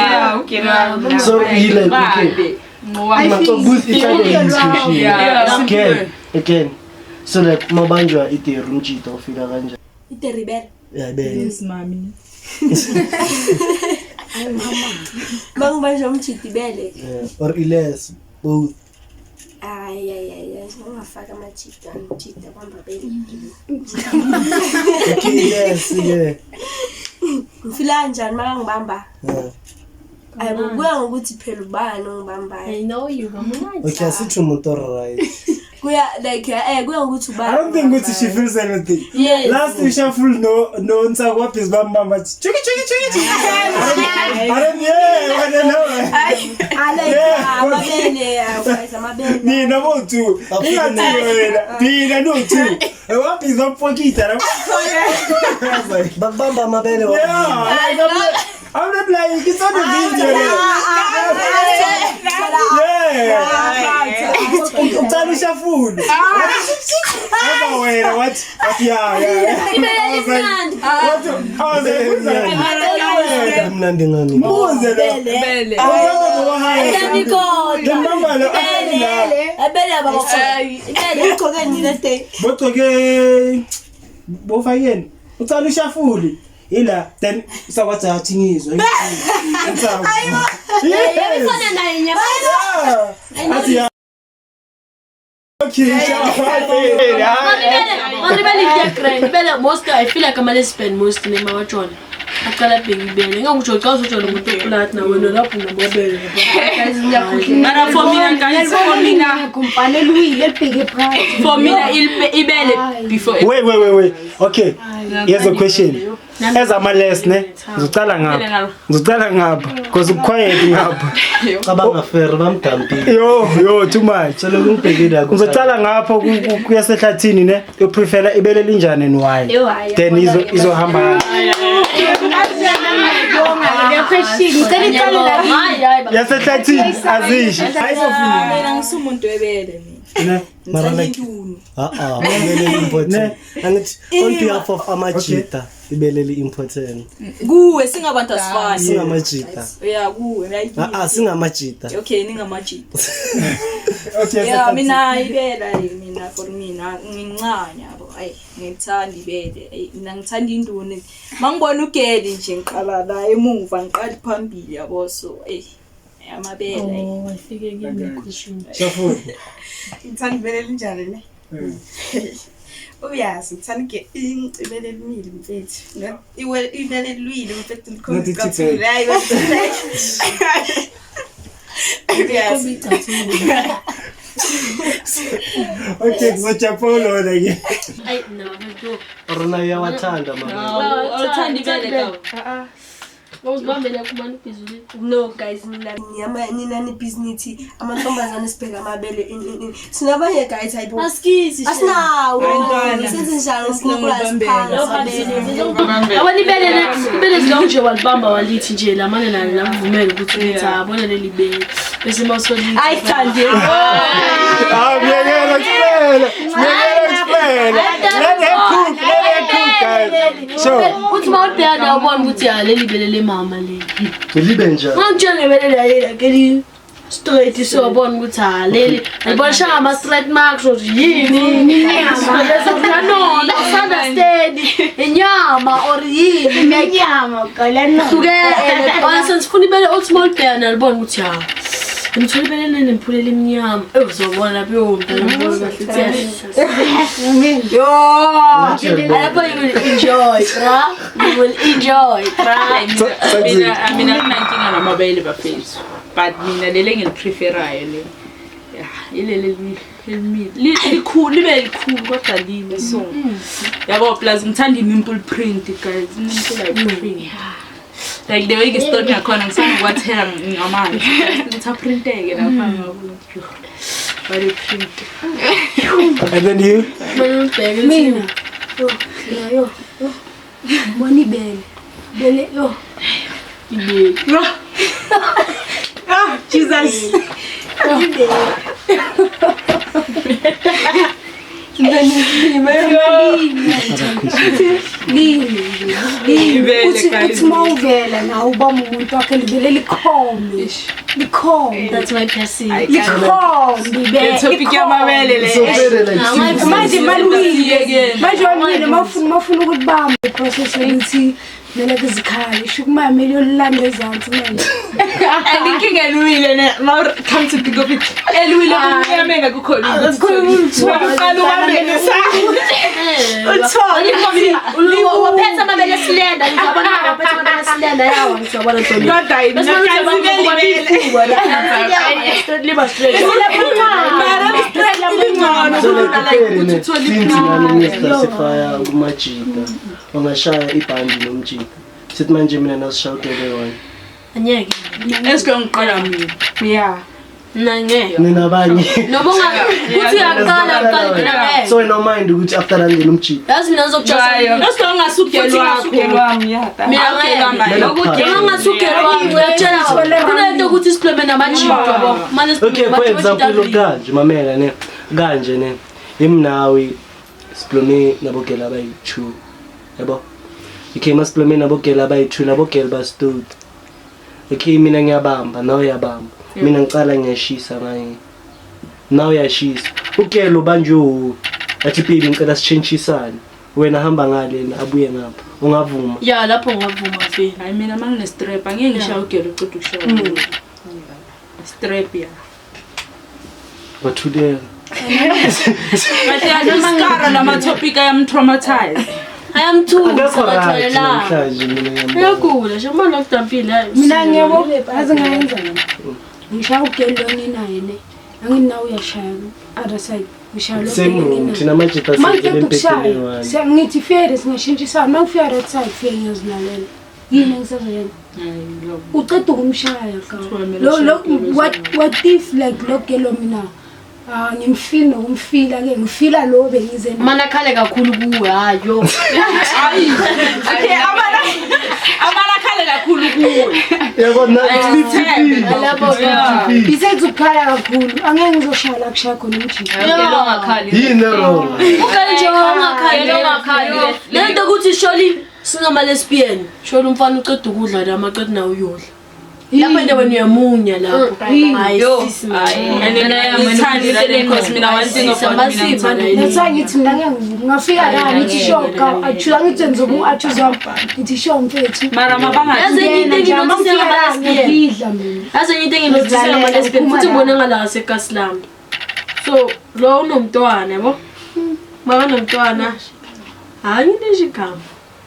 E: So you like okay. Booth each other in this again. So like mabanjwa iteri umjita ufika kanjani?
D: Iteri bele.
E: Yeah, bele.
C: Yes mami.
D: Bangibanjwa umjita ibele.
E: Yeah, or iles both.
D: Ay, ungafaka amajita, umjita bamba bele.
E: Okay, yes, yeah.
D: Ngifila kanjani makangibamba?
E: Yeah.
D: Ayibuya ngokuthi phela ubani ongibambayo.
B: I know you kamnandi.
E: Okay, asithi umuntu right.
D: Kuya like kuya ngokuthi ubani.
F: I don't think ukuthi she feels anything.
B: Yes.
F: Last we shuffle no nsakwa phezulu bambamba. Chiki chiki chiki. I don't know.
D: Amabele, guys, amabele.
F: Nina bo two. Ingathi wena. Nina no two. Waphi zopokita.
E: Bakubamba amabele.
F: Yeah. I'm not lying, it's on the video. Yeah. Uqala ushafuni. Wena what? Yeah.
E: Mnandi ngani?
F: Mbuze lo.
C: Bele.
D: Ebele abakho. Ugqoke nini le?
F: Bogqoke bofakeni. Uqala ushafuli. Ila then sakwathi athi ngizwe. Ayo.
B: Yebifana naye nyama.
F: Athi okay.
B: Maribele ndiyagrand. Ibele most I feel like I'm lesbian most nema watshona. Aqala bheki ibele. Ngingakusho xa uzotshona umuntu oplat na wena lapho namabele.
A: Mara for mina guys, for mina
G: kumfanele uyile ebheke phansi.
A: For mina ibele before.
F: Wait. Okay. Here's a question. As ama-les ne ngizocala ngapha because uquiet ngapha.
E: Cabanga fair bamdampile.
F: Yo too much.
E: Solo ngibhekile
F: ngizocala ngapha kuyasehlathini ne you prefer ibele linjani and why? Then izohamba. Yasehlathini azishi. Ayizofika.
C: Mina ngisumuntu webele mina.
E: Mara like ibele important. Angithi on behalf of amajita ibele li important.
C: Kuwe singabantu asifani.
E: Singamajita.
C: Yeah, kuwe.
E: Singamajita.
C: Okay, ningamajita.
F: Okay.
C: Yeah, mina ibele mina for mina ngincane yabo. Ay, ngithanda ibele. Ay, mina ngithanda induni. Mangibona ugeli nje ngiqala la emuva ngiqala phambili yabo so ay amabele.
B: Oh, afike kimi question.
F: Shafuni.
H: Ngithanda ibele linjani ne? Uyazi ngithanda ke ibele limile mfethu. Ibele lwile mfethu likhomba kakhulu. Hayi. Uyazi.
F: Okay, ngizojapolo wena ke.
B: Ay, no, no.
E: Rona uyawathanda mama.
A: Awuthanda ibele ka.
B: Bawuzibambele kumani phezulu.
D: No guys, mina nina nebhizinisi amantombazane sibheka amabele in. Sinabanye guys hayibo.
B: Askizi.
D: Asinawo. Senze njalo uNkulunkulu asiphanga.
B: Yabona ibele le, ibele zilonje walibamba walithi nje lamane nalo lamvumela ukuthi uthi abona leli bele. Bese mawusolithi.
D: Ayithande.
F: Ah, ngiyekela kuphela. Ngiyekela kuphela. Let her cook, guys. So,
B: uthi mawubheka la ubona ukuthi ya leli bele le mama leli.
E: Libe njani?
B: Ngangitshela ngebele la ke li Straight siyobona ukuthi ha leli alibona ama straight marks or yini inyama no understand inyama or yini
G: inyama kala no
B: suke bese sifuna ibele old small bear nalibona ukuthi ha ngithola ibele nemphulelo emnyama uzobona lapho yomntana kahle yo lapho you will enjoy bra, you will enjoy bra.
A: Mina nginankinga namabele bafethu, but mina lele ngilipreferayo le ilele likhulu libe likhulu kodwa lile so yabo plus ngithanda i-nipple print guys, nipple print like the way ngisitoni ngakhona ngisangikwathela ngamanzi ukuthi aprinteke lapha ngabona bale print.
E: And then you
G: mina yo bona ibele bele yo
A: ibele ah Jesus
G: uthi mawuvela nawe uba umuntu wakhe libele likhombe likhombe.
B: That's my person.
G: Likhombe
A: topic yamabele le
G: manje malwile manje wamile mawufuna ukuthi bambe process ukuthi mele kuzikhali shukuma mele yolanda ezansi manje.
A: And inkinga elwile ne come to think of it elwile kumnyameni akukhona ukuthi uqala ubambene sa uthole
B: waphetha amabele slender ngiyabona waphetha amabele slender yawa ngiyabona ntombi
A: kodwa
B: liba straight
A: mara straight lingcono ukuthi uthole
E: imali kumajita ungashaya ibhandi nomjita sithi manje mina nasishawudele wona
B: anyeke
A: esikongiqala mina
G: yeah
B: nangeke
E: nina abanye
B: noma ungathi uyaqala uqala mina ngeke
E: so no mind ukuthi after angena umjita
B: yazi mina ngizokujasa
A: esongasukelo wakho
B: mina ngeke ngingasukelo wami uyatshela kunento ukuthi sipheme namajita yabo manje
E: okay for example kanje mamela ne kanje ne imnawi sipheme nabogela abayi2 yabo okay masipheme nabogela abayi2 nabogela bastud okay mina ngiyabamba nawe uyabamba mina ngicala ngiyashisa ngaye nawe uyashisa ukelo banje athi baby ngicela sitshentshisane wena hamba ngale abuye ngapha ungavuma
B: ya lapho ngavuma vele
A: hayi mina mangine strap angeke ngishaye ugelo uqeda ukushaya strap ya
E: bathuleka
A: but yaziskara lama topic ayam traumatize
B: ayamthusa uyagula nje uma lokudampile
G: mina ngiyabo aze ngayenza ngishaya ugelo nginaye ne anginawo uyashaya other side ngishaya lo
E: same thina manje
G: tasele ngithi fair singashintshisana mangifika right side fair ngiyozilalela yini engisazoyenza uceda ukumshaya ka lo what if like lo gelo mina ngimfila nokumfila ke ngifila lo bengize
B: mana khale kakhulu kuwe hayo
A: hayi okay amana khale kakhulu kuwe
E: yabo
B: lapho
G: besides ukukhala kakhulu angeke ngizoshaya la kushaya khona umjita
E: yini wrong
B: ukhale nje ungakhali ungakhali lento ukuthi sholi singama lesbian sholi umfana uceda ukudla la maqeda nawe uyodla lapho nje wena uyamunya lapho hayi sisi
G: mina ngithi mina ngingafika la ngithi shoka athula ngithi ngizobu athuzwa ngithi sho mfethu
A: mara mabanga
B: yazi into enginothisa ngama lesbian futhi ngibona ngala sekasilam so lo unomntwana yabo maka nomntwana hayi nje igama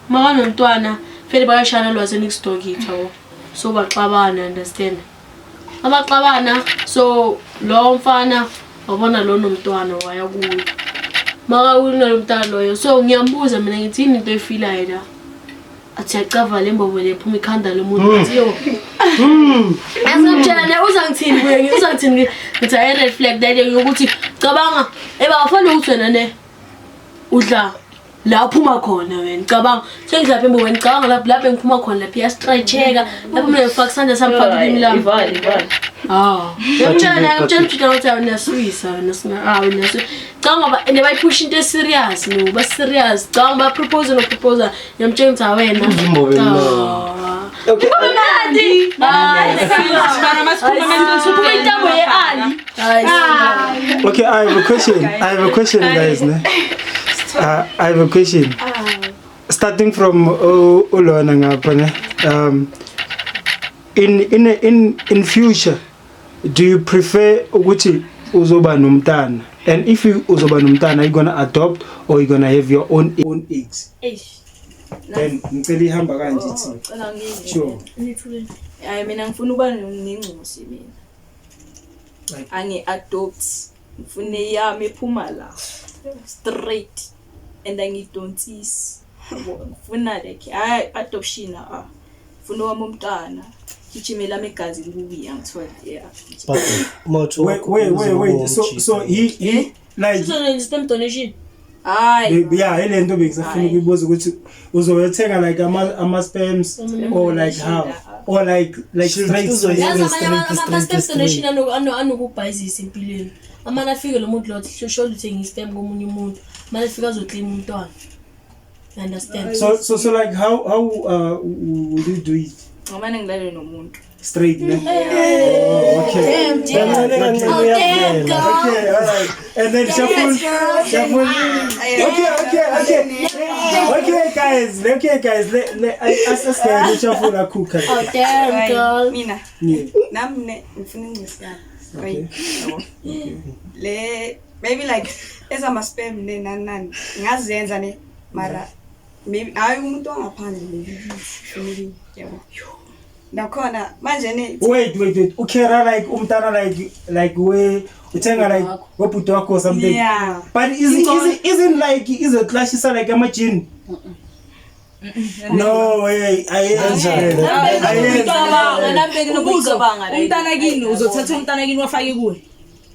B: maka nomntwana vele bayashana lwaze next door kithi yabo so baxabana understand abaxabana so lo mfana wabona lo nomntwana waya kuye maka unomntwana loyo so ngiyambuza mina ngithi yini into efilayo la athi yacava le mbobo le phuma ikhanda lomuntu athi yo azomtshela uzangithini kuye uzangithini ngithi ayi red flag that yokuthi cabanga ebafana ukuthi wena ne udla la phuma khona wena cabanga sengidla phembe wena cabanga lapho lapho engiphuma khona lapho iyastretcheka lapho mina ngifaka isandla sami faka ulimi lami ah ngiyamtshela ngiyamtshela ukuthi awunaswisa wena singa awunaswisa cabanga ngoba and bayiphusha into eserious no ba serious cabanga ba propose no propose ngiyamtshela ukuthi awena
E: okay
B: mnandi
A: mara masikhuluma into
B: intambo
F: Okay, I have a question. I have a question, guys. Ne? I have a question. Starting from ulona ngapha ne. In future, do you prefer ukuthi uzoba nomntana? And if you uzoba nomntana, are you gonna adopt or you gonna have your own eggs?
B: Eish.
F: Then ngicela ihamba kanje ithi.
C: Cela ngizwe.
F: Sure.
B: Nithule.
C: Hayi, mina ngifuna ukuba nengcosi mina.
F: Like-
C: Angi-adopt, ngifuna eyami ephuma la straight and angidonsisi, yabo. Ngifuna like, hayi, adoption, ah, ngifuna owami umntwana, gijime lami igazi libuye, angithola, yeah.
E: But mawuthi
F: Wait, wait, wait, wait. So he like
B: Sizona sperm donation.
C: Hayi.
F: Yeah, ile nto bengisafuna
C: Hayi.
F: ukuyibuza ukuthi uzoyothenga like ama sperms or like how or like straight.
E: Uzoyenza
B: Yazi amanye
E: straight,
B: ama-sperm
E: straight,
B: donation anokubhayizisa empilweni. Amane afike lo muntu lo athi sholo uthenga i-sperm komunye umuntu. Mane afike azoclaim umntwana. You understand?
F: So like how would you do it?
C: Ngamane ngilale nomuntu.
F: Straight, ne? Oh, okay.
B: Damn, damn.
E: Kancane kancane
B: Oh, damn,
E: uyavela.
B: girl.
F: Okay, all right. And then shuffle, shuffle. Okay. Okay, guys. Okay, guys. Let asesingene shuffle akhukha.
B: Oh, damn, girl.
H: Mina
F: Yeah.
H: nami ne ngifuna ingcosi yami.
F: Okay.
H: Right. Yabo. Le maybe like ezama-sperm ne nani nani ngazenza ne, mara maybe hayi umuntu wangaphandle, maybe family, yabo, nakhona manje ne.
F: Wait, wait, wait. Ukhera like umntana like we uthenga like webhuti wakho or something.
H: Yeah.
F: But isn't like izoclashisa like ama-gene? No way. Ayenza. Ayenza.
A: Umntana kini uzothatha umntana kini wafake kuwe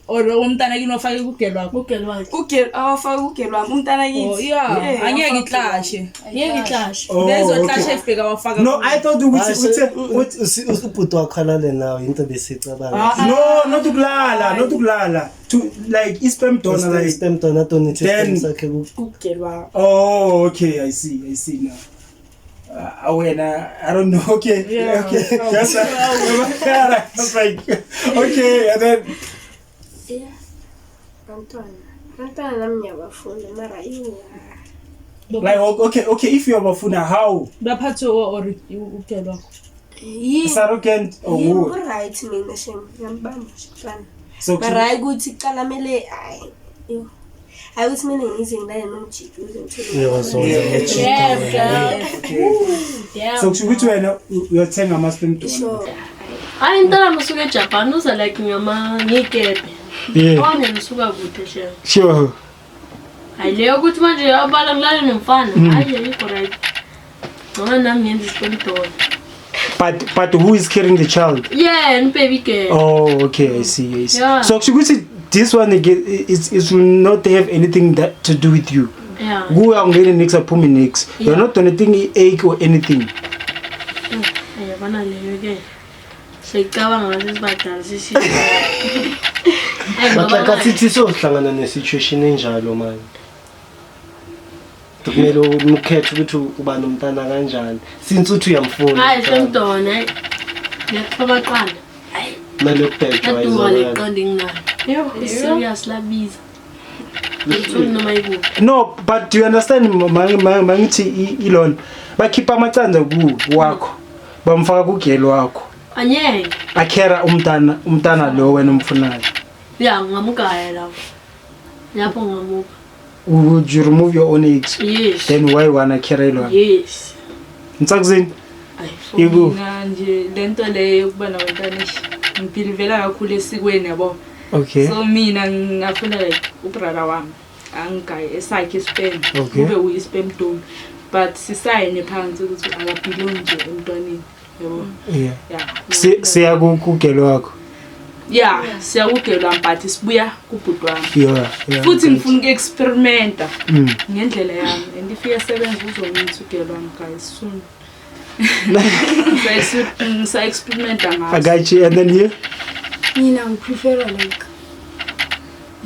A: or umntana kini wafake kugel wakho?
B: Ugel wakhe.
H: Ugel awafake ugel wami umntana
A: Oh,
H: kithi.
A: yeah, angeke iklashe.
B: Ngeke iclash.
F: Oh,
A: Bezoclasha
F: okay.
A: if bekawafaka
F: No,
A: kuwe.
F: I thought ukuthi uthi
E: Ubhuti wakho alale nawe, into besicabanga.
F: No, not ukulala, not ukulala. To like i-sperm donor like
E: Sperm donor donate
F: Then-
E: sperm sakhe
H: Ugel wami.
F: Oh, okay, I see. I see now. When I don't know. Okay,
A: Yeah.
F: okay. Yes, I was like, okay, and then
D: Yeah. Abantwana nami ngiyabafuna, mara iyo.
F: Like okay. If you're bafuna, how
A: Baphathe or ugel wakho.
D: Yini?
F: Sarukent or
D: Yini
F: who?
D: ku-right mina shem, ngiyambamba nje mntwana.
F: So
D: Mara hayi ukuthi kuqala mele, hayi. Yo. Hayi ukuthi kumele ngize ngilale nomjiki ukuze ngithole.
E: Uyawazonda.
B: Damn, girl.
F: Okay.
B: Damn.
F: So kusho ukuthi wena uyothenga ama-sperm donor.
D: Sure.
B: Hayi, intwana usuka eJapan uza like ngama ngikebhe.
F: Yeah.
B: Wangena usuka kude shem.
F: Sure.
B: Hayi, leyo ukuthi manje abala ngilale nomfana. Hayi, ayikho right. Ngoba nami ngenza i-sperm donor.
F: But who is carrying the child?
B: Yeah, and baby girl.
F: Oh, okay, I see, I see.
B: Yeah.
F: So kusho ukuthi this one again, it will not have anything that to do with you.
B: Yeah.
F: Kuwe awungeni nix, aphumi nix. You're
B: Yeah.
F: not donating i-egg or anything.
B: Yabona leyo ke. Seyicabanga ngathi sibadala sisi. Hayi
E: But like
B: ngoba
E: asithi sohlangana ne-situation enjalo manje. Kumele ukhethe ukuthi uba nomntana kanjani. Since uthi uyamfuna.
B: Hayi, sperm donor. Ngiyakupha amaqanda. Hayi,
E: Kumele ukubhejwa
B: laduka
E: izona.
B: leqanda enginalo. Yo, serious labiza. Ngithuli noma ikuphi.
F: No, but do you understand mangithi ilona bakhipha amacanda ku wakho. Bamfaka kugel wakho.
B: Anyeke.
F: Akhera umntana lo wena umfunayo.
B: Ya, ngamugaya lapho. Lapho ngamuka.
F: Would you remove your own eggs?
B: Yes.
F: Then why wanna carry ilona?
B: Yes.
F: Ntsakuzini?
B: Ayi,
F: Iku.
A: Mina nje lento leyo yokuba nabantwana, eish, ngibhilivela kakhulu esikweni, yabo.
F: Okay.
A: So mina ngingafuna like ubrother wami angigaye esakhe isperm,
F: Okay.
A: kube uyi-sperm donor, but sisayine phansi ukuthi akabhilongi nje emntwaneni, yabo.
F: Yeah.
A: Yeah.
F: Siya kugel wakho.
A: Yeah, siyakugel wami, but sibuya kubhuti wami.
F: Yeah.
A: Futhi ngifuna uku-experimenta ngendlela yami, and if iyasebenza uzomithi ugel wami, guys, soon. Ngisa-experimenta
F: I
A: ngaso.
F: got you. And then you?
G: Mina ngiprefera like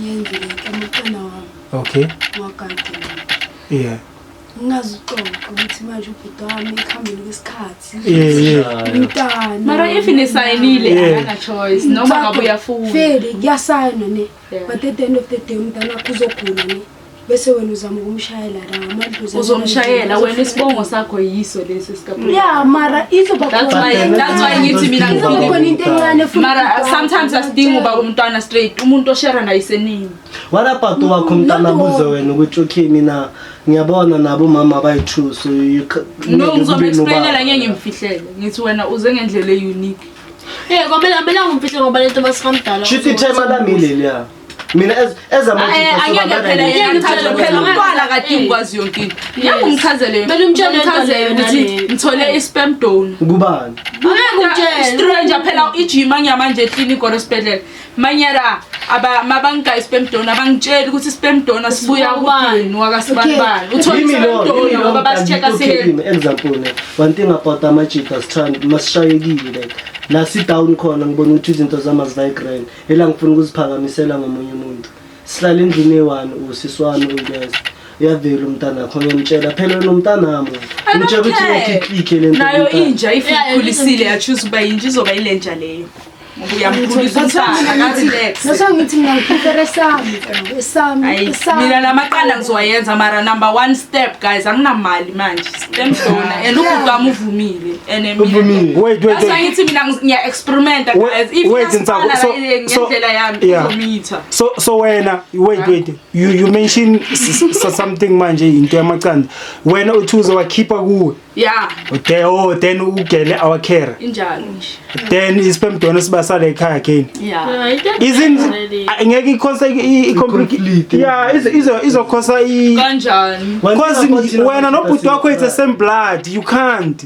G: ngenze like amaqanda wami
F: Okay.
G: wagade.
F: Yeah.
G: Ngingazuxoxa ukuthi manje ubhuti wami ekuhambeni kwesikhathi
F: Yeah.
G: umntana.
A: Mara if nisayinile
F: Yeah.
A: akana choice noma ngabe uyafuna.
G: Vele kuyasayinwa ne.
A: Yeah.
G: But at the end of the day umntana wakho uzogula ne. Bese wena uzama ukumshayela la amadlozi.
A: Uzomshayela wena, isibongo sakho yiso lesi sika.
G: Yeah, mara izoba
A: That's why
G: khona.
A: that's why ngithi mina
G: Izoba
A: ngifuna
G: khona into encane futhi.
A: mara sometimes asidingi uba umntwana straight, umuntu oshare naye isenini.
E: What about wakho umntana
G: Not
E: abuze
G: all.
E: wena ukuthi okay, mina ngiyabona nabo mama bayi-two, so you
A: No,
E: ngeke kube
A: ngizom-explainela,
E: nobaba.
A: ngeke ngimfihlele. Ngithi wena uze ngendlela e-unique.
B: Yeah, kwamele amele ngumfihle ngoba lento masikamdala.
E: Shuthi ithema lami leliya mina as
A: Angeke phela yena ngithathe phela umntwana akadingi ukwazi yonke into. Ngeke umchazele.
B: Kumele umtshele lento
A: Umchazele
B: leyo
A: ukuthi
B: naleyo.
A: ngithole i-sperm donor.
E: Kubani?
B: Angeke umtshele.
A: Stranger phela ijima ngiyamanje eklinikhi or esibhedlela. Manyara aba mabangika i-sperm donor abangitsheli ukuthi i-sperm donor sibuya
B: kubani.
A: kudini wakasibanibani. Uthole
E: Yimi
A: i-sperm
E: lo,
A: donor
E: yimi lo
A: ngoba basi-check-a
E: okay,
A: sihe.
E: yimi, example ne. One thing about amajita sithanda masishayekile, like la sit down khona ngibona ukuthi izinto zami azivayi grand, ela ngifuna ukuziphakamisela ngomunye umuntu. Sihlala endlini eyi-one, usisi wami uyeza, uyavela umntana akho, ngiyamtshela phela wena umntanami,
A: I don't
E: ngitshela ukuthi
A: care.
E: ngekhe iklikhe le nto
A: Nayo
E: kumntana.
A: inja if
B: Yeah,
A: ikhulisile yachoose uba yinja, izoba ilenja leyo. Ngoba uyamkhulisa umntana akathi lex.
G: Nase ngithi mina ngiprefere esami, esami,
A: Ayi,
G: esami.
A: mina lamaqanda ngizowayenza, mara number one step guys, anginamali manje, sperm donor, and ubhuti wami uvumile and mina
E: Uvumile.
F: Wait, wait,
A: That's why
F: wait.
A: ngithi mina ngiya-experimenta guys, if
F: Wait, Ntsako,
A: iyasifana ngendlela yami izomitha.
F: So wena, wait, wait, you mention something manje, into yamaqanda, wena uthi uzowakhipha kuwe?
A: Yeah.
F: Okay, oh, then ugele awacare?
A: Injalo nje.
F: Then isperm donor sibasale ekhaya again?
A: Yeah.
F: Isn't ngeke ikhosa
E: I-conflict.
F: yeah, izokhosa i
A: Kanjani?
E: One thing
F: because
E: about thina
F: wena
E: amajita
F: nobhuti wakho it's the same blood, you can't.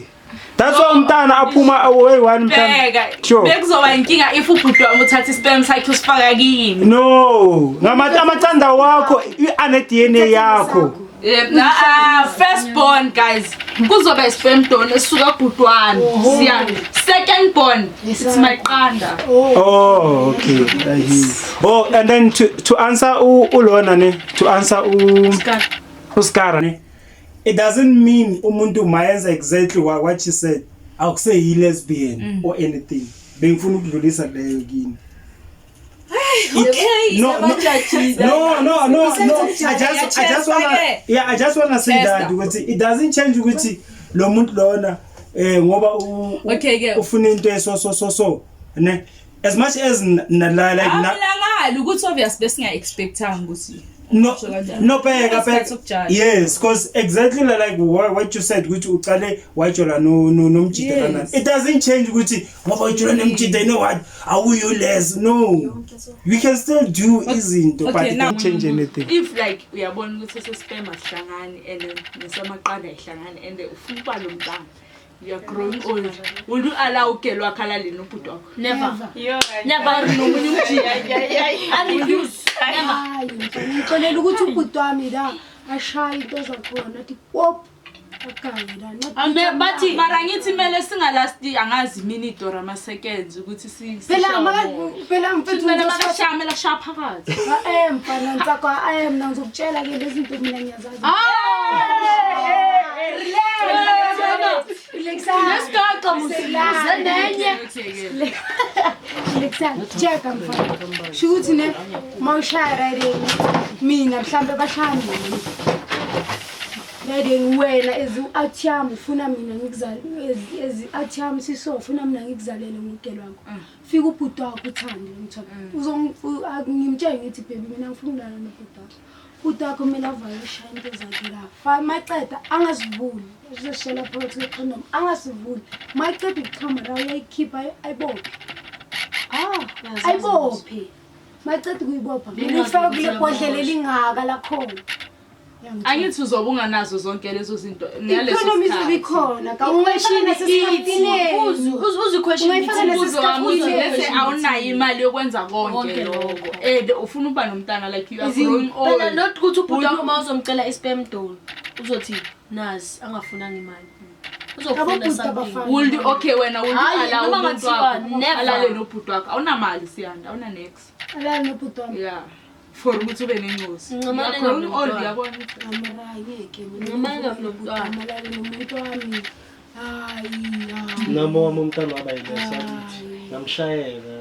F: That's why umntana aphuma away one mntana.
A: Bheka,
F: Sure.
A: bekuzoba inkinga if ubhuti wami uthatha isperm sakhe usifaka kimi.
F: No, ngamaqanda wakho ane DNA yakho.
A: First born guys, kuzoba isperm donor esuka kubhuti wami. Siya second born, it's my qanda.
F: Oh, okay. I hear. Oh, and then to answer ulona ne, to answer u uScara ne. It doesn't mean umuntu mayenza exactly what she said. Awukuse yi lesbian or anything. Bengifuna ukudlulisa leyo kini.
C: Okay.
F: No. I just wanna, yeah, I just wanna say
C: Chester.
F: that ukuthi it doesn't change ukuthi lo muntu lona ngoba
C: Okay, ke.
F: ufuna into eso so so so ne, as much as like na,
C: Mina ngali ukuthi obvious besinga-expectanga ukuthi
F: no
C: Usho kanjalo.
F: No, bheka,
C: Isikhathi
F: bheka.
C: sokujaja.
F: Yes, because exactly like what you said ukuthi uqale wajola no no nomjita
C: Yes.
F: kanani, it doesn't change ukuthi ngoba ujola nomjita, you know what, awuyu less. No, you can still do izinto, but
A: Okay,
F: it
A: now-
F: don't change anything.
A: If like uyabona ukuthi sesperm asihlangani and nesamaqanda ayihlangani and ufuna ukuba lo mntana, you are growing old, will you allow ugelo wakho alale nobhuti wakho?
B: Never. Never.
A: Nomunye umjita?
B: I refuse. Never.
G: Hayi mfana, ngixolela ukuthi ubhuti wami la ashaye into zakhona athi pop agange la.
B: Ame bathi
A: Mara ngithi kumele singalasti angazi minute or ama-seconds ukuthi
G: Phela
A: sishaye
G: maka
A: umoya.
G: phela mfethu
A: Kumele
G: ngizosho-
A: makashaya, kumele ashaya phakathi.
G: Mfana Ntsako, mina ngizokutshela ke lezi zinto mina ngiyazazi.
B: Nesigaxa musi nenye.
G: Relaxani, checka mfana. Sho ukuthi ne mawushaya riding mina mhlambe bashaya mina. Riding wena as out yami ufuna mina ngikuzale, as out yami siso ufuna mina ngikuzalele ngumgelo wakho. Fika ubhuti wakho uthande ngithola. Ngimtshela ngithi baby, mina ngifuna ukulala nobhuti wakho. Ubhuti wakho kumele avale ushaya into zakhe la. Fa maceda angasivuli. Uzoshela phakathi kwecondom angasivuli. Maceda ukuchama la uyayikhipha ayibophe. Ayibophe. Maceda ukuyibopha. Mina ufaka kule bhodlela elingaka lakhona.
A: Angithi uzobe unganazo zonke lezo zinto ngaleso
G: Ikhona izobe
A: sikhathi.
G: ikhona. Kawungayifaka nasesikafineni.
B: Uzu question.
G: Ungayifaka
A: Umbuzo wami uthi
G: nasesikafineni.
A: bese awunayo imali yokwenza konke
B: Konke
A: lokho
B: lokho.
A: and ufuna ukuba nomntana, like you are growing
B: Phela
A: old.
B: not ukuthi ubhuti wakho uma uzomcela i-sperm donor uzothi nazi angafunanga imali. Uzofuna
G: Abobhuti
B: something.
G: abafana.
A: Will you, okay wena, will you
B: Hayi,
A: allow
B: noma
A: umuntu
B: ngathiwa,
A: wakho
B: never.
A: alale nobhuti wakho? Awunamali siyanda, awuna nex.
G: Alala nobhuti wami.
A: Yeah. For ukuthi ube nengozi.
B: Ncamane
A: You are grown
B: ngabe
A: old,
B: nomntwana.
A: uyabona.
G: Mara ngeke mina.
B: Ncamane ngabe nomntwana.
G: Amalale nomuntu wami. Hayi, hayi.
E: Nami wami umntana waba yilesa ukuthi ngamshayela.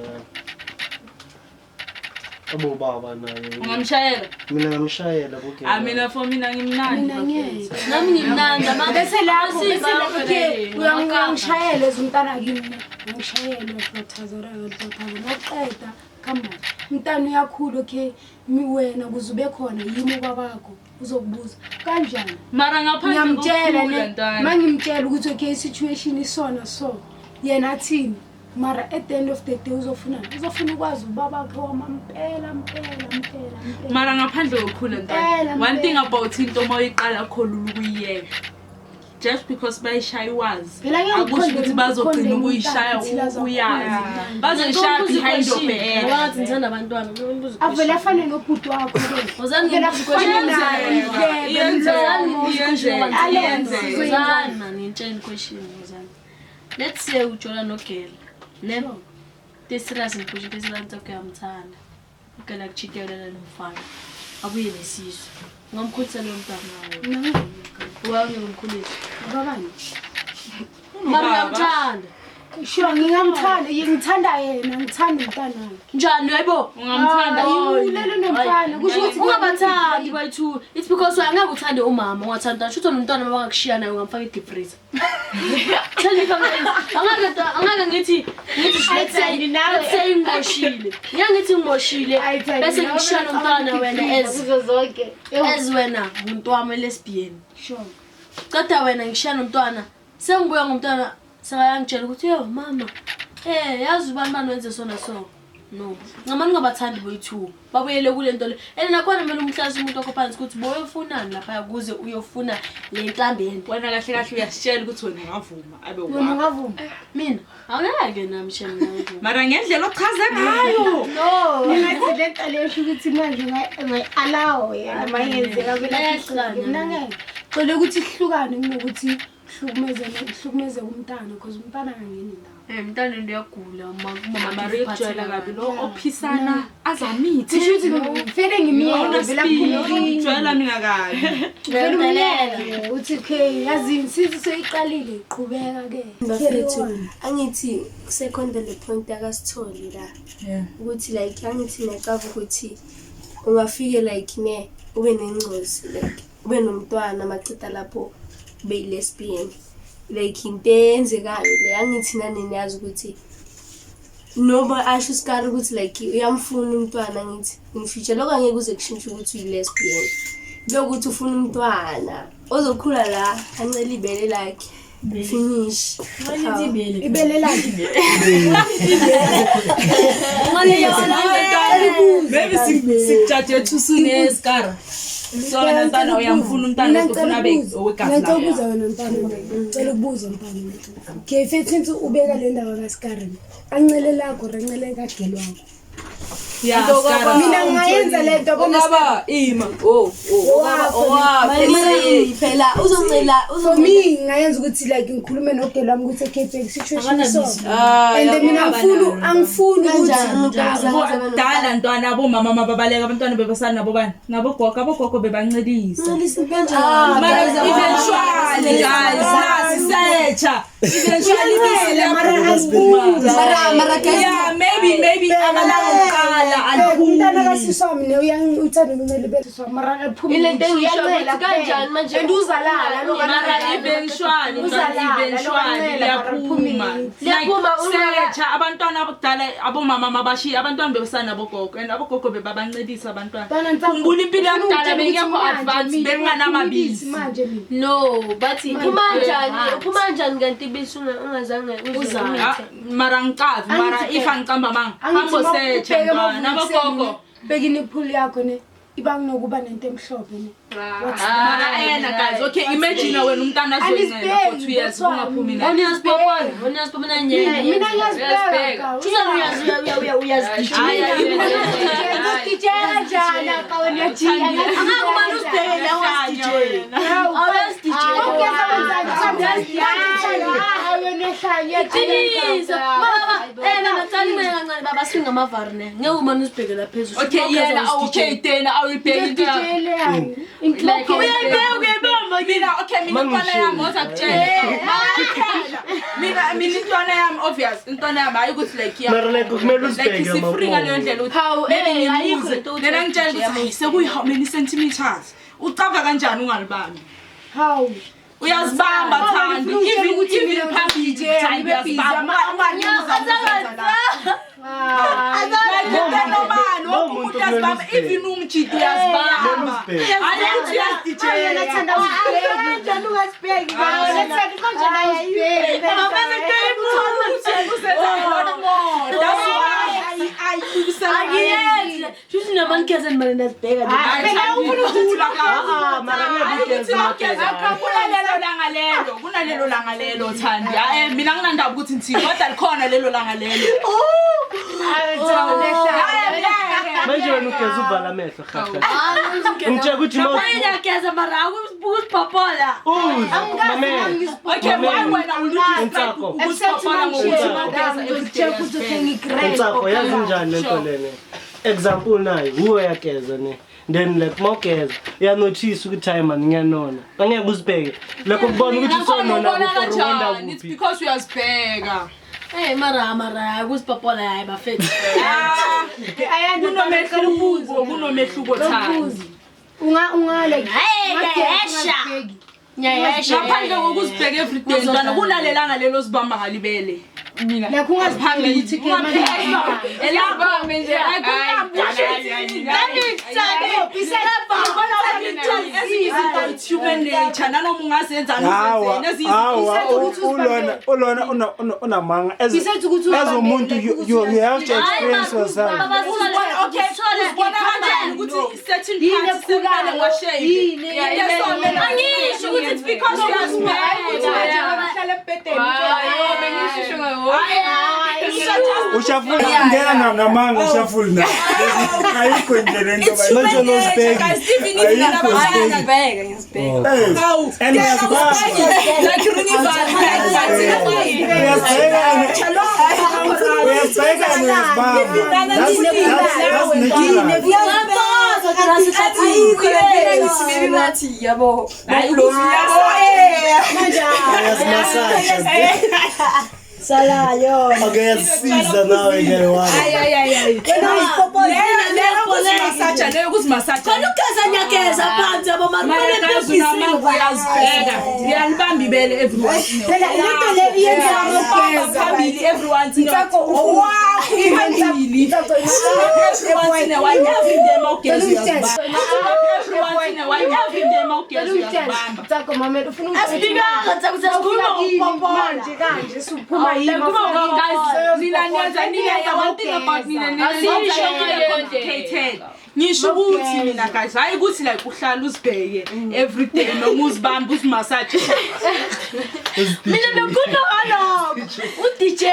E: Abobaba naye.
A: Ungamshayela?
E: Mina ngamshayela bogela.
A: Ah, mina for mina ngimnandi.
G: Mina ngeke.
B: Nami ngimnandi
G: Bese lapho, bese
B: Bese
G: lapho ke uyangishayela as umntana kimi. Ngishayela uyahlothazela uyahlothazela. Maqeda come on. Umntana uyakhula okay, mi wena kuze ube khona yimi ubabakho uzokubuza kanjani?
A: Mara ngaphandle
G: Ngiyamtshela
A: kokukhula
G: ne,
A: ntwana.
G: mangimtshela ukuthi okay situation isona so. Yena athini? Mara at the end of the day uzofuna ukwazi ubabakhe wamampela mpela mpela mpela.
A: Mara ngaphandle kokukhula ntwana.
G: Mpela,
A: One thing
G: mpela.
A: about into uma uyiqala kholula ukuyiyeka. Just because bayishaya wazi.
G: Phela ngeke
A: Akusho
G: ukhonde-
A: ukuthi bazogcina
G: ukhonde
A: ukuyishaya
G: umntana ukuthi
A: uyazi.
G: azakhula.
A: Bazoyishaya behind your back.
B: Wathi ngithanda abantwana. Ngimbuza
G: Avele afane nobhuti wakho ke.
B: Wozani
G: Avele
B: ngimbuze
G: afane
B: question.
G: naye, indlebe,
A: Iyenzeka,
G: umlomo.
A: iyenzeka,
G: Alex,
A: iyenzeka.
B: Wozani man, ngitshela question wozani. Let's say ujola nogirl. Ne? Te serious ngikusho te serious okay uyamthanda. Ugirl akucheatela nomfana. Abuye nesisu. Ungamkhulisa lo mntwana
G: Mina
B: wawe. Wawungeke umkhulise.
G: Ubabani?
B: Mara uyamthanda.
G: Sure, ngingamthanda, ngithanda yena, ngithanda umntana wakhe.
B: Njani yebo?
A: Ungamthanda.
G: Hayi, ulele nomfana, kusho ukuthi
B: Ungabathandi bayithu. It's because angeke uthande umama, ungathanda shuthi nomntwana mabangakushiya naye ungamfaka i-deep freezer. Tell me if I'm angeke ngithi let's say ngimoshile. Ngeke ngithi ngimoshile bese ngishiya nomntwana wena as
G: kuzo zonke.
B: as wena umuntu wami lesbian.
G: Sure.
B: Kodwa wena ngishiya nomntwana, sengibuya ngomntwana sekayangitshela ukuthi yo mama, yazi ubani bani wenze sona so. No. Ncamane ungabathandi boyi-two. Babuyele kule nto le. And nakhona kumele umhlalise umuntu wakho phansi ukuthi boyofunani laphaya ukuze uyofuna le ntambi yento.
A: Wena kahle kahle uyasitshela ukuthi wena ungavuma abe
G: Wena
A: wakho.
G: ungavuma?
B: Mina angeke nami shem ngavuma.
A: Mara ngendlela ochaze ngayo.
B: No.
G: Ngathi le nto leyo sho ukuthi manje ungayi-allow yena mayenzeka
B: Iyahlukana.
G: mina ngeke. Cela ukuthi sihlukane kunokuthi hlukumeze umntana because umntana akangeni ndawo.
B: Mntana into uyagula uma
A: Mara uyakujwayela kabi lo ophisana azamithe.
G: Kusho ukuthi vele ngimyeke vele aphume
A: Ujwayela mina kabi.
G: Vele umyeke uthi okay yazi since seyiqalile iqhubeka ke.
D: Bafethu, angithi second le point akasitholi la. Ukuthi like angithi niyacava ukuthi ungafike like ne ube nengcozi like ube nomntwana maqeda lapho ube yi-lesbian. Like into eyenzekayo le angithi nani niyazi ukuthi noma asho isikari ukuthi like uyamfuna umntwana ngithi in future lokho angeke kuze kushintshe ukuthi uyi-lesbian. Lokuthi ufuna umntwana ozokhula la ancele ibele lakhe. Finish.
G: Ibele lakhe.
C: Maybe sikujaje too soon esikara. So wena mntana uyamfuna umntana kodwa ufuna abe owegazi
G: Ngicela
C: lakho.
G: ukubuza wena mntana. Ngicela ukubuza mntana. Okay, fethu since ubeka le ndaba kaSikari. Ancele lakho rancele kagel wakho.
C: Yeah, Skara.
G: Mina ngingayenza le nto bona
C: Ongaba ima. Oh, oh, owakho.
D: Phela uzoncela
G: For me ngingayenza ukuthi like ngikhulume nogel wami ukuthi okay babe situation so. And mina angifuni ukuthi
C: Kudala ntwana abomama mababaleka abantwana bebasala nabo bani? Nabogogo, abogogo bebancelisa. Mara eventually guys, nasi searcha. Eventually ibisi liyaphuma. Yeah, maybe akalanga kuqala
G: umntana
C: aliphumi.
G: kasisi wami ne uthanda ukumele ibele sisi wami mara aliphumi.
B: Ile nto engisho ukuthi kanjani manje
G: And uzalala lo
A: Mara eventually,
G: Uzalala,
A: eventually liyaphuma.
B: Liyaphuma,
A: Searcha abantwana abadala abomama mabashiya abantwana bebasala nabogogo and abogogo bebabancelisa abantwana. Khumbula impilo yakudala bengekho advance benginganamabisi.
G: manje mina.
B: No, bathi
D: Uphuma kanjani kanti ibisi ungazange uze
B: Uzale.
A: Ah, mara ngicavi mara if angicamba manga hambo searcha ntwana abogogo.
G: Bheka iniphuli yakho ne iba nginokuba nento emhlophe ne.
A: Mara ena guys, okay imagine wena umntana azoyincela for 2 years ungaphumi naye.
B: Oniyazibona nyeke.
G: Mina ngiyazibheka.
B: Thusa uyazigijima.
G: Ngizogijela kanjani aka wena uyajika.
B: Angeke umane uzibheke la ungazigijeli. Awuyazigijela.
G: Ugeza wenzani?
B: Iqiniso. Baba, baba, cala kancane baba singamavari ne. Ngeke umane uzibhekela phezulu.
A: Okay, yena okay tena awuyibheki into.
B: Uyayibheka uyayibamba
A: Mina okay mina intwana yami ozakutshela. Mina intwana yami obvious intwana yami hayi ukuthi like ya.
E: Mara like kumele
A: Like
E: uzibheke
A: isifree ngaleyo ndlela ukuthi
B: Hawu,
A: maybe
B: ayikho
A: ngimuze.
B: into
A: Lena ngitshela ukuthi hayi sekuyi how many centimeters. Ucava kanjani ungalibambi?
G: Hawu.
A: Uyazibamba Thandi.
G: Ufuna
A: Even
G: ukuthi
A: even
G: mina
A: phambili
G: ngizozi-DJ,
A: Thandi
G: ngibe busy,
A: uyazibamba. Unganuza
G: Hayi.
A: Like into enormal,
E: Lo
A: wonke
E: muntu
A: umuntu
E: kumele
A: uyazibamba,
E: uzibheke.
A: even umjidi uyazibamba.
E: Kumele uzibheke.
A: Hayi ukuthi uyazidijela.
G: Thanda uzibheki.
D: Kanjani ungazibheki?
G: Thanda kanjani uzibheki?
B: Akiyenzi. Shuthi namankazana manje nazibheka nje.
E: Ah, mara ngeke ugeze amageza.
A: Kunalelo langa lelo Thandi. Hayi mina nginandaba ukuthi ngithini kodwa likhona lelo langa lelo.
E: Manje wena ugeza uvala amehlo cha cha. Ngitshela ukuthi ma
B: Uyageza mara akuziphopola.
E: uze mamela.
A: Okay, why wena uluthi
E: Ntsako.
G: Except
E: Ntsako yazi njani lento lena. Example nayo uwe uyageza ne. Then like mawugeza uyanothisa ukuthi hayi man ngiyanona. Angeke uzibheke. Lokho kubona ukuthi usonona
A: Ubona
E: kuphi or wenda
A: kanjani? It's
E: kuphi.
A: because uyazibheka.
B: Eh mara mara akuziphopola hayi bafethu.
A: Kunomehluko Thandi.
G: Unga like
B: Hey, ngiyayesha. Ngiyayesha.
A: Ngaphandle kokuzibheka everyday ntwana kunalelanga lelo sibamba ngalibele.
G: Like ungazibheki.
A: Elabambe nje. It's human nature. Nanoma ungazenzani
F: Hawa,
A: uzenzeni.
F: hawa, ulona ulona unamanga as
G: Besides ukuthi
F: as umuntu you have to experience yourself.
A: Okay, uzibona kanjani ukuthi certain
G: Yini
A: parts sekumele
G: ekhulayo?
A: washave.
G: Yini?
A: Angisho ukuthi it's because uyazibheka.
F: Ushafuna ngena namanga ushafuna. Ayikho nje lento
C: It's human
F: manje
C: nature, guys. Even if
F: Ayikho
C: nabantwana
H: Ngiyazibheka, ngiyazibheka.
F: Hey, and uyazibamba.
C: Like universe,
F: Uyazibheka uyazibheka and uyazibamba. That's natural.
H: Ayikho le nto ngithi maybe bathi yabo.
E: Uyazimassage.
D: Sala yona.
E: Okay, yasiza nawe ke wami.
A: Leyo kuzimasaja.
B: Khona ukugeza ngiyageza phansi yabo mara kumele phezulu.
A: Uyazibheka. Uyalibamba ibele everyone.
D: Phela lento le iyenzeka ngokugeza.
A: Phambili everyone.
H: Ntsako
A: Phambili. Everyone in a while, every day mawugeza uyazibamba. Everyone in a while, every day mawugeza uyazibamba.
G: Tsako mamela ufuna
B: Asibikanga Tsako sesikhuluma ngokupopola.
G: manje kanje suphuma yini
A: Guys, nina niyenza nina one thing about nina nina
B: Asisho
A: complicated. Ngisho ukuthi mina guys, hayi ukuthi like uhlala uzibheke every day noma uzibamba uzimassage.
B: Mina bengikhuluma ngalokho. U-DJ.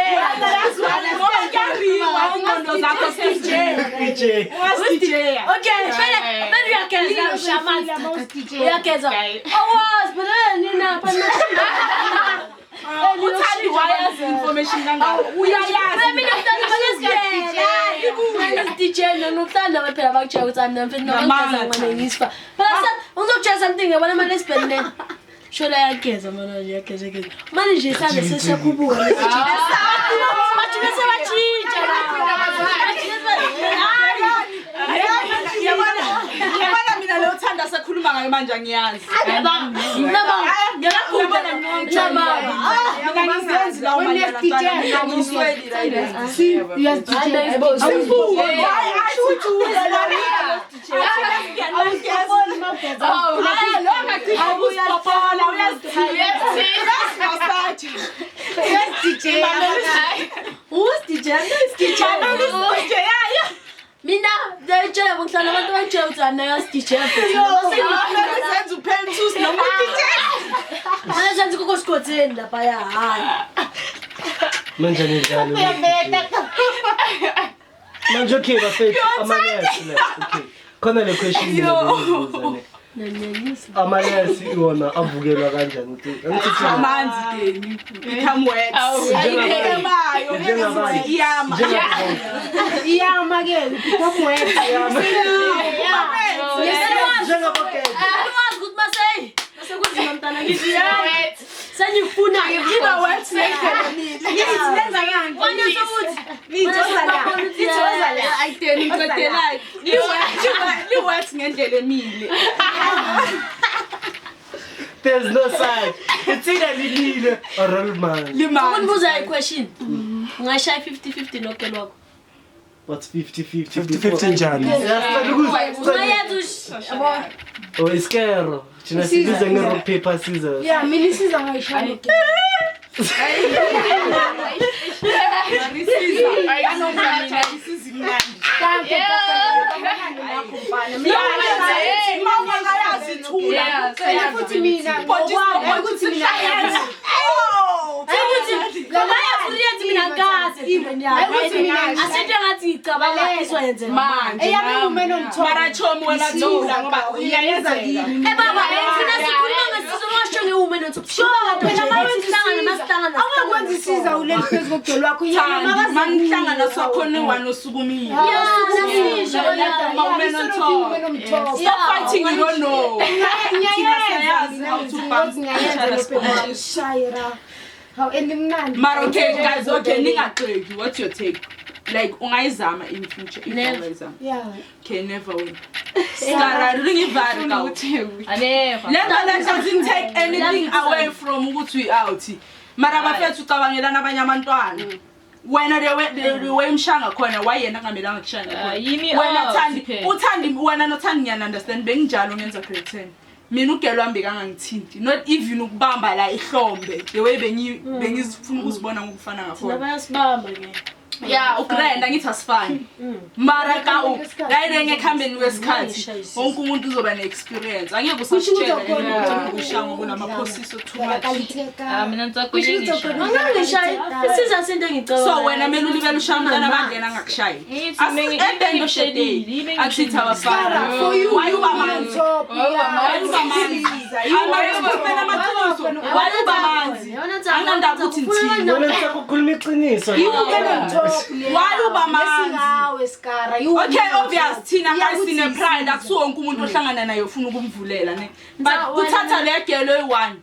A: Ngoba kuyariwa ingqondo zakho sesije.
E: DJ.
A: Ungasije.
B: Okay, phela phela uyageza ushamanzi. Uyageza. Awazi phela nina phela.
A: Uthandi wayazi information kangaka. Uyayazi.
B: Mina ngithanda balezidj DJ nokuhlala phela bakutshela ukuthi mina mfethu
A: Ngamanga,
B: nokugeza ngane ngisfa. Phela ngizokutshela something yabona ama lesbian ne. Shola yageza mana nje yageza geza. Manje nje sabe sesiyakhuphuka. Bajike sebatshintsha.
A: Yabona mina leyo thanda sekhuluma ngayo manje angiyazi. Mina ngizenzi lawo manyala ntwana, mina ngisweli la ile.
B: Mina ngiyayitshela ngihlala abantu abantshela ukuthi mina ngiyasi-DJ. Manje senze kukho sikhotheni laphaya hayi.
E: Manje nidlala. Manje okay bafethu amanesi le. Okay. Khona le question mina bengiyibuza ne. Amanesi iwona avukelwa kanjani ukuthi angithi
A: Amanzi deni become wet. Ayikemayo ngeke iyama.
G: Iyama ke become wet.
E: Njengabogele.
B: Akwazi ukuthi mase masekunzima mntana ngithi senifuna
A: Iba wet ngendlela emile.
G: Lenza kanje.
B: Wena sokuthi
G: Ithoza la.
A: Ayideni ngicedelayo. Li wet ngendlela emile.
E: There's no side. It's either limile or limanzi.
A: Limanzi.
B: Ukunibuza i-question. Ungashaya 50-50 nogelo wakho.
E: What's 50-50?
F: 50-50 njani?
B: Ungayenza yabo.
E: Oh, iskero. Thina sibiza nge-rock paper scissors.
G: Yeah, mina isiza ngayishaya.
A: Isiza. Anomna mina isiza imnandi. Mawungakayazi thula.
G: Futhi mina ngokwami ukuthi mina
B: Ukuthi bayafuna mina ngikaze empilweni yami.
G: Ukuthi mina
B: Asinto engathi ngicabanga izoyenzeka
A: Manje.
G: Eyami women on top.
A: Mara chomi wena thula ngoba
G: uyayenza
A: uyayenzela.
B: Eh baba, thina sikhuluma ngesizo washo nge-women on top. Sure, phela masihlangana masihlangana.
G: Awakwenza isiza uleli phezu kokugelo wakho.
A: Thandi, manihlangana sakhona one osukumile.
B: Yeah,
A: Women on top. Stop fighting, you don't know.
G: Ngiyayenza each other's shayera. How and mnandi.
A: Mara okay guys, okay ningagxeki. What's your take? Like ungayizama in future if ungayizama.
G: Yeah.
A: Okay, never win. Sara ringivari ka.
C: I never.
A: Let that doesn't take anything away from ukuthi we out. Mara bafethu ucabangelana abanye abantwana. Wena the way umshanga khona why yena angamelanga kushaya khona. Wena Thandi, uThandi wena noThandi ngiyana understand benginjalo ngenza grade 10. Mina ugelo wami bekangangithinti not even ukubamba la ihlombe the way bengizifuna ukuzibona ngokufana ngakhona.
B: Bayasibamba ke.
A: Yeah, ugrand angithi asifani. Mara ka u la ngekuhambeni kwesikhathi wonke umuntu uzoba ne-experience. Angeke usasitshela ukuthi ushaya kunamaphosiso too much.
C: Mina ngicela
B: Angangishaya isiza sinto engicabanga.
A: So wena mele ulibele ushaya umntana abangena angakushayi. At the end of the day, akusithi abafana. Why uba manzi? Why uba manzi? Why uba manzi? Anginandaba ukuthi ngithini.
E: Wena ngisakukhuluma iqiniso.
A: Why uba manzi? Okay, obvious thina guys sine pride akusiwo wonke umuntu ohlangana naye ufuna ukumvulela ne. But kuthatha le girl oyi-one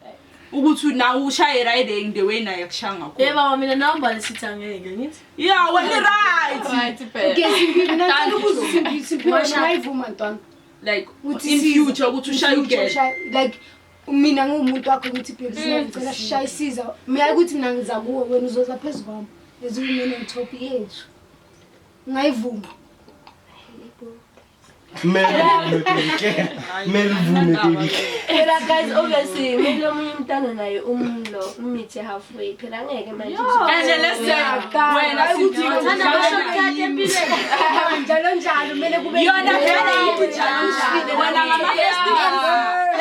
A: ukuthi nawe ushaye riding the way naye akushanga khona.
B: Yebo baba mina namba lesithi angeke ngithi.
A: Yeah, wena right.
C: Right phela.
G: Okay, Simphiwe mina ngicela ukubuza Simphiwe ungayivuma ntwana.
A: Like in future ukuthi ushaye ugirl.
G: Like mina ngumuntu wakho ngithi baby ngicela sishaye isiza. Mina ukuthi mina ngiza kuwe wena uzoza phezu kwami. Lezi women on top yethu. Ungayivuma.
E: Mele uvume baby. Mele uvume baby.
D: Phela guys obviously kumele omunye umntana naye umlo umithe halfway phela angeke manje.
A: And let's say wena Simphiwe
B: Thanda ama-shortcut empilweni.
G: Njalo njalo kumele kube
A: yona vele yiphi njalo njalo wena ngama-festival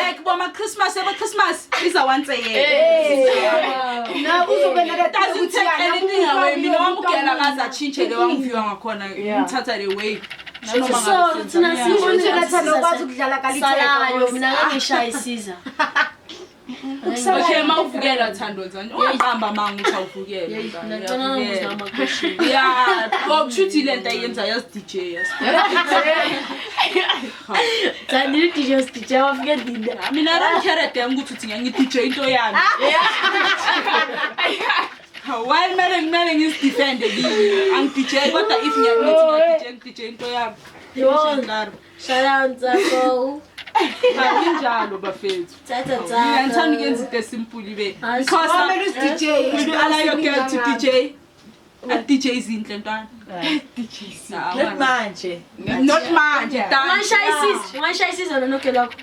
A: like boma Christmas ebo Christmas iza once a year.
G: Na uzobe
A: Doesn't take anything away. Mina wami ugela akaze atshintshe le wangiviwa ngakhona ngithatha the way.
B: So thina
G: Usho
B: sibona
G: ukuthi ukwazi ukudlala
B: salayo mina ngangishaya isiza.
A: Okay, mawuvukela Thando nzani. Ungaqamba manga uthi awuvukele.
B: Ngicela ukubuza ama-question.
A: Yeah, ngokushuthi lento ayenza yazi DJ yazi.
B: Thandi DJ DJ wafike dinda.
A: Mina I don't care a damn ukuthi uthi ngiyangi DJ into yami. Why kumele ngizidefende kimi? Angi DJ kodwa if ngiyakuthi ngiya DJ ngi DJ into yami.
B: Yo. Shout out Ntsako.
A: Injalo bafethu.
B: Thatha
A: Mina ngithanda ukuyenza into esimple ibe. Because
G: Kumele uzi-DJ.
A: Will you allow your girl to DJ? A DJ izinhle ntwana.
C: DJs. Not manje.
A: Not manje.
B: Ungashaya isiza, ungashaya isiza nonogelo wakho.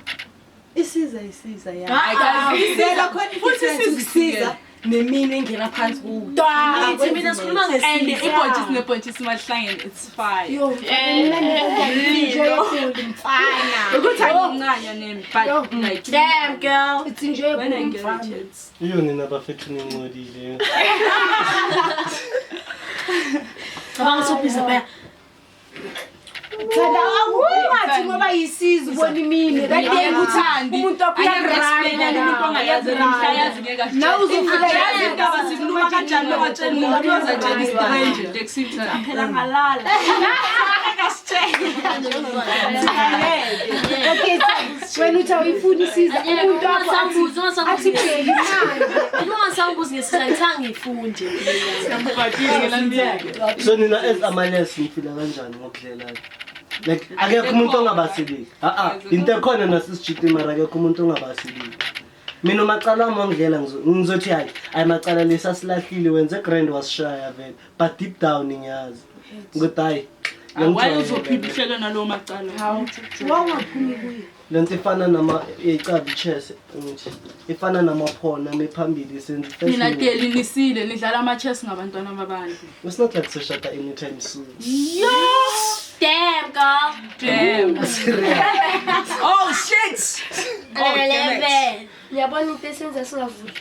C: Isiza ya.
A: Hayi guys,
C: Phela khona
A: Futhi
C: futhi
A: isiza.
C: isiza nemini engena phansi kuwo.
B: Ngithi mina sikhuluma
A: And
B: ngesiza.
A: ibhontshisi nebhontshisi malihlangene it's fine.
G: Yo, mina ngiyi-DJ mfana.
A: Ukuthi angincanya nemi but like
B: Damn girl.
G: It's enjoyable
A: when I get a
G: mfana.
A: chance.
E: Iyo nina bafethu ningcolile.
B: Cabanga sobhiza phaya.
G: Thanda Ungathi ngoba yisiza ubona imini. That day ukuthi umuntu wakho uyagranda.
A: Umuntu ongayazi namhla yazi ngeke asitshele.
G: Nawe uzofika
A: Yazi indaba sikhuluma kanjani lobatshela umuntu ozatshela i-stranger taxi phela ngalala.
G: Okay, wena uthi awuyifuni isiza umuntu wakho athi bheki manje.
B: Ungasambuzi ngesiza ngithanga ngifunde.
E: So nina as amalesi nifila kanjani ngokudlelana? Like akekho umuntu ongabasiliki. Into ekhona nasisijiti mara akekho umuntu ongabasiliki. Mina macala wami wangidlela ngizothi hayi ayi macala lesasilahlile wenze grand wasishaya vele but deep down ngiyazi ukuthi hayi
A: Why uzophinde uhlele nalowo macala?
G: Wangaphumi kuye.
E: Lento ifana nama icavi chess ngithi ifana namaphona mephambili senze first
A: Nina
E: move.
A: deli nisile nidlala ama-chess ngabantwana babantu.
E: It's not like soshata anytime soon.
B: Damn girl.
A: Damn. Oh shit. Oh damn it.
B: 11.
D: Uyabona into esenza singavuli.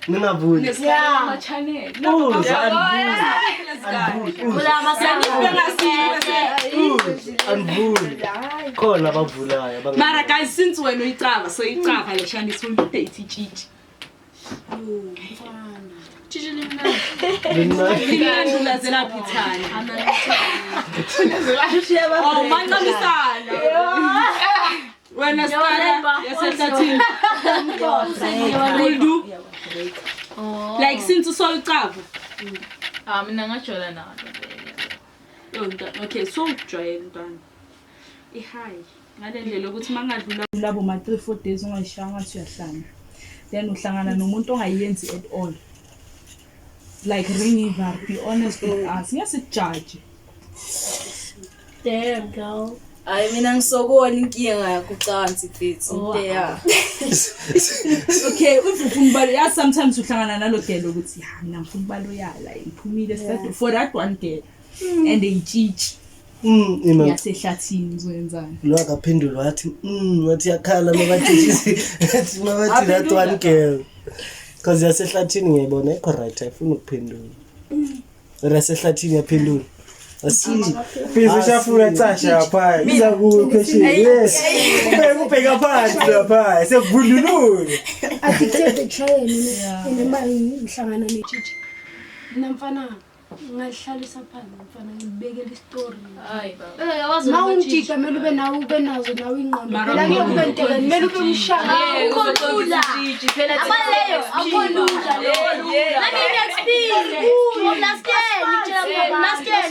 E: Ningavuli.
A: Nesikhala ama-channel.
E: Uza andivuli.
B: Kula masango.
E: Andivuli. Khona abavulayo abangavuli.
A: Mara guys since wena uyicava so icava le shani date itshitshi.
B: Tshitshi limnandi.
E: Mina
A: Limnandi ulazela phi ithani? Oh mancamisana. Wena stara yasehlathini. Will do. Like since usolicava.
I: Ah mina ngajola nalo vele.
A: Yo mntwana, okay so ujwayele mntwana. Ihayi ngale ndlela ukuthi mangadlula
C: labo ma 3 4 days ungayishaya ngathi uyahlanya then uhlangana nomuntu ongayenzi at all like Rinivar, be honest with us ngiyasikujaji.
B: Damn girl.
C: Hayi mina ngisokola inkinga yakucansi mfethu into ya. Okay, if ufuna ubalo ya sometimes uhlangana nalo girl ukuthi ya mina ngifuna ubalo yala ngiphumile yeah. For that one girl and itshitshi
E: Ima
C: yasehlathini uzoyenzani?
E: lo akaphendula wathi wathi yakhala mabathi athi mabathi that one girl. Because yasehlathini ngiyayibona ayikho right ayifuni ukuphendula. Yasehlathini yaphendula. Asi.
F: Phisa shafuna casha lapha. Iza kuwe question. Yes. Ubheka ubheka phansi lapha. Sekuvundulule.
G: Addicted to trying and imali ngihlangana netshitshi. Mina mfana ngahlalisa phansi mfana ngibekela isitori.
I: Hayi baba.
B: Yawazi
G: Ma ungijika kumele ube nawe ube nazo nawe ingqondo. Phela ngeke ube ntekeni kumele ube umshaka.
B: Akho
I: Phela
B: Abaleyo akho lula lo. Nami ngiyaxperience. Last year ngitshela last year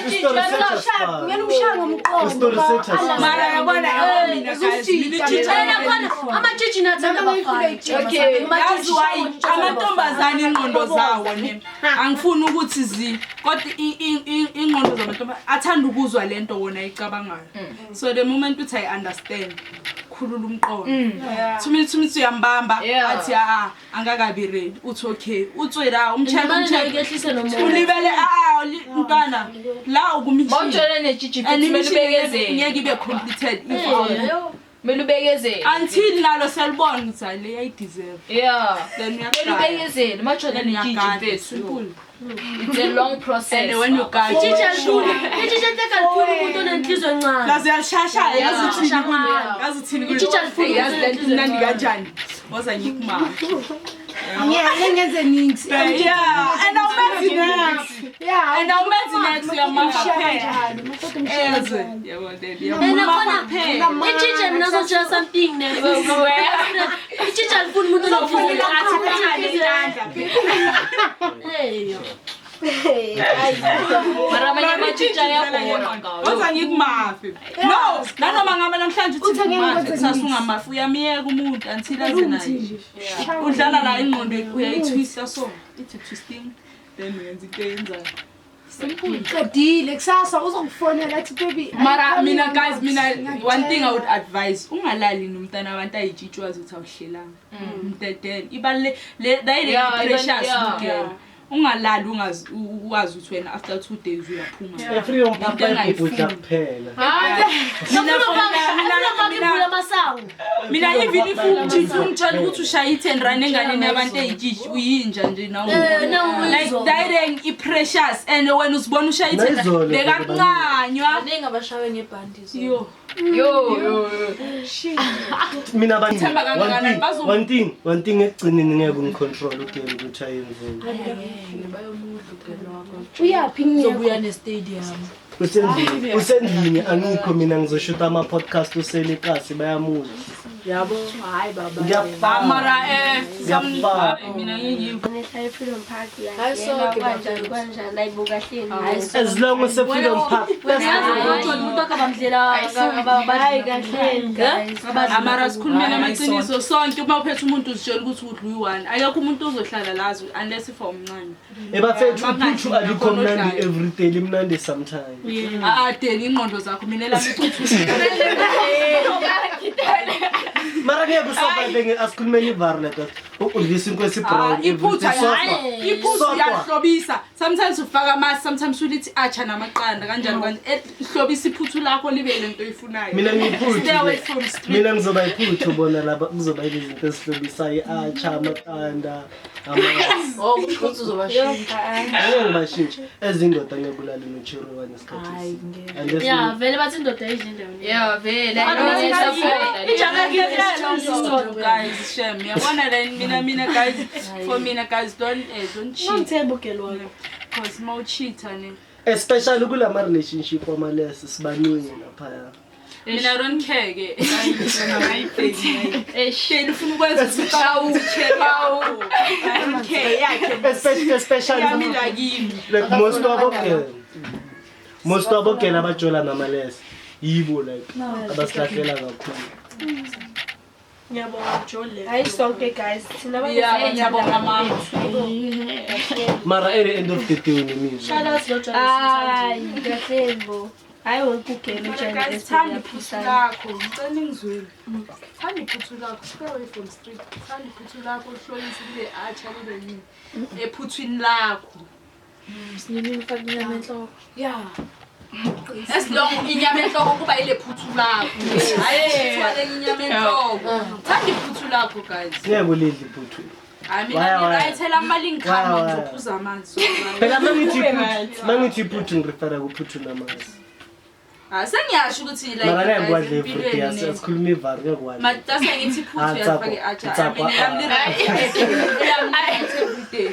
E: Isitori sethu asifani.
G: Kumele umshaka ngomqondo.
E: Isitori sethu asifani.
A: Mara yabona yabo mina guys mina itshitshi
B: Phela khona amatshitshi nathanda abafana.
A: Okay, yazi why amantombazane ingqondo zawo ne angifuni ukuthi zi kodwa ingqondo zamantombazane athanda ukuzwa lento wona ayicabangayo. So the moment uthi I understand khulula umqondo. 2 minutes uyambamba athi a angakabi ready uthi okay utswela umcheck umcheck
B: Ngehlise nomoya.
A: ulibele mntwana la ukumishini
I: Mawujole netshitshi
A: and
I: futhi kumele
A: imishini
I: ubekezele.
A: ngeke ibe completed if
I: Kumele ubekezele.
A: until nalo selibona ukuthi hayi le yayideserve
I: Yeah.
A: then
I: Kumele
A: uyagaya
I: ubekezele mawujole
A: then
I: netshitshi
A: uyagada
I: mfethu.
A: simple
I: It's a long process.
A: and when you guide
B: Itshitshi alifuni. Itshitshi alifuni umuntu onenhliziyo encane.
A: laze yalishasha yazi uthini kulo yazi uthini kulo
B: Itshitshi alifuni
A: yazi le nto imnandi kanjani woza ngikumama
G: Ngeke ngenze nix.
A: yeah and awumenzi next
G: Yeah.
A: and awumenzi next uyamafa
G: Umshaka
A: phela
G: njalo. Maqeda umshaka
A: ezwe
G: njalo.
A: yabo leli
B: And
A: uyamafa
B: khona
A: phela
B: itshitshi mina ngizotshela something ne. Itshitshi alifuni umuntu onenhliziyo encane. Hey.
I: Mara amanye amatshitshi ayabhora ngawo.
A: Woza ngikumafe. No, nanoma ngabe namhlanje uthi
G: Uthi angeke
A: ngikumafe,
G: ngikwenze
A: kusasa
G: niks.
A: ungamafi uyamiyeka umuntu until aze naye.
G: Nje.
A: Udlala la ingqondo uyayitwista so. Ithi twisting then uyenza into eyenzayo. Simple.
G: Qedile kusasa uzokufonela athi baby.
A: Mara mina guys mina one thing I would advise ungalali nomntana abantu ayitshitshi wazi ukuthi awuhlelanga. Mdedele ibalule le
I: Yeah,
A: precious
I: yeah.
A: girl. Ungalali ungazi uwazi ukuthi wena after 2 days uyaphuma.
E: E-Freedom Park
A: Into
E: bayibhubhudla
A: engayifuni.
E: kuphela.
A: Mina even if ungitshela ukuthi ushaye i-10 rand enganeni yabantu eyitshitshi uyinja nje nawe.
B: Eh, nawe
A: Like
B: uyizwa.
A: direct i-precious and wena uzibona ushaye i-10
E: Nayizolo
A: rand bekakuncanywa.
I: Baningi abashawe ngebhandi izolo.
A: Yo.
I: Yo.
E: Mina bani
A: Themba kangakanani,
E: one thing, one thing ekugcineni ngeke ungicontrol ugame ukuthi ayenzeni.
I: Bayomudla ugelo wakho.
G: Uyaphi ngiyekho?
I: Uzobuya ne-stadium.
E: Usendlini angikho mina ngizoshuta ama-podcast uselekasi bayamuzwa.
I: Yabo, hayi baba.
E: Ngiyafana.
A: Mara
E: Ngiyafana.
A: mina ngiyiva.
D: Nehlala e-Freedom Park
B: Hayi sonke
D: kanjani kanjani ayibo kahleni.
E: As long as Freedom Park.
B: Umuntu wakhe abamdlela
D: Hayi kahleni guys.
A: Amara sikhulumela amaqiniso sonke uma uphethe umuntu uzitshela ukuthi udla uyi-one. Akekho umuntu ozohlala lazi unless if awumncane.
E: Ebafethu
A: Bangadli
E: uphuthu alikho
A: nakhona
E: mnandi
A: odlayo.
E: everyday limnandi sometimes.
A: Ah, Deli ingqondo zakho mina elami iphuthu.
E: Mara ngeke usurvive asikhulumeni ivari like that. Udlisa into esi-brown
A: Iphuthu
E: everyday. Sodwa.
A: iphuthu
E: Sodwa.
A: uyahlobisa. Sometimes ufaka amasi, sometimes ulithi acha namaqanda kanjani kanjani. Hlobisa iphuthu lakho libe lento oyifunayo.
E: Mina ngiyiphuthu.
A: Stay away from street.
E: Mina ngizoba iphuthu bona laba kuzoba yilezi zinto ezihlobisayo i-acha amaqanda amasi.
I: Oh, kusho ukuthi uzobashintsha.
E: Angeke ngibashintshe ezindoda ngeke ulale nochiri one isikhathi.
I: Hayi, ngeke.
E: Unless
B: Ya vele bathi indoda ayidli endaweni.
I: Yeah, vele.
A: Guys, shame. Yabona le mina guys, for mina guys don't cheat.
B: Ungithemba ugelo wakho.
A: Cause ma ucheater ne.
E: Especially kulama relationship amalesi sibaningi laphaya.
A: Mina I don't care ke. Shame ufuna ukwenza ukuthi I don't care yakhe.
E: Especially
A: Yami la kimi.
E: like most wabogela abajola namalesi yibo like abasilahlela kakhulu.
B: Ngiyabonga Jole.
D: Hayi sonke guys. Thina
A: Yeah, ngiyabonga mama.
E: Mara at the end of the day unemizwa.
B: Shout out lo Jole.
D: Hayi kahleni bo. Hayi wonke ugelo
A: Mara guys, thanda iphuthu lakho. Ngicela ningizwele. Thanda iphuthu lakho. Stay away from street. Thanda iphuthu lakho uhlolise libe acha libe yini. Ephuthwini lakho.
B: Sinini ufake inyama enhloko.
A: Yeah. As long inyama enhloko kuba ile phuthu lakho. Hayi uthwale inyama enhloko. Thanda iphuthu lakho guys.
E: Ngeke ulidle iphuthu.
A: Hayi
E: Waya,
A: mina
E: waya.
A: ngirayithela amalinkhama
E: Waya, waya.
A: ngizophuza amanzi.
E: Phela mangithi iphuthu ngirefera kuphuthu namasi.
A: Ah sengiyasho ukuthi like
E: Mara ngeke
A: guys,
E: kwadle everyday
A: empilweni ne-
E: asikhuluma ivari ngeke kwadle.
A: Matasa ngithi iphuthu
E: Ah,
A: uyafaka
E: Tsako.
A: i-acha.
E: Tsako,
A: Mina yami li-right. Elami li-right every day.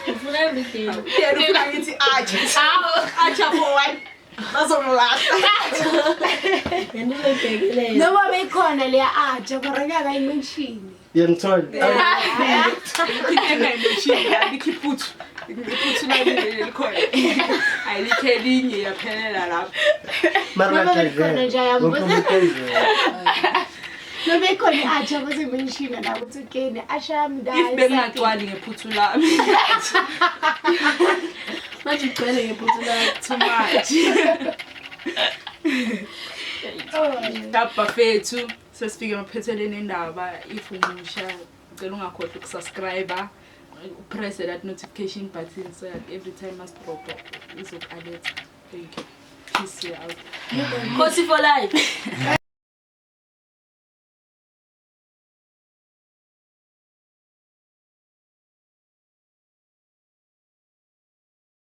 B: Ufuna everything.
A: Yena ufuna ngithi acha. Acha for one. Bazomlahla.
B: Yena uzoyibhekelela.
G: Noma beyikhona leya acha mara ngeke ayimenshini.
E: Yangithola.
A: Engayimenshini alikho iphuthu. Iphuthu lami likhona. Ayilikho elinye yaphelela lapho.
E: Mara
G: Noma
E: uyajayivela.
G: beyikhona nje
E: Wonke
G: ayambuza.
E: umuntu uyajayivela.
G: Noma beyikhona i-acha bazoyimenshina la ukuthi okay ne-acha yami la.
A: If bengingagcwali ngephuthu lami.
B: Manje ugcwele ngephuthu lakho.
A: Too much. Lapha fethu sesifike emaphethelweni endaba if umusha ngicela ungakhohlwa ukusubscribe upress that notification button so that every time us drop izoku-alert. Thank you. Peace out.
B: Khosi for life.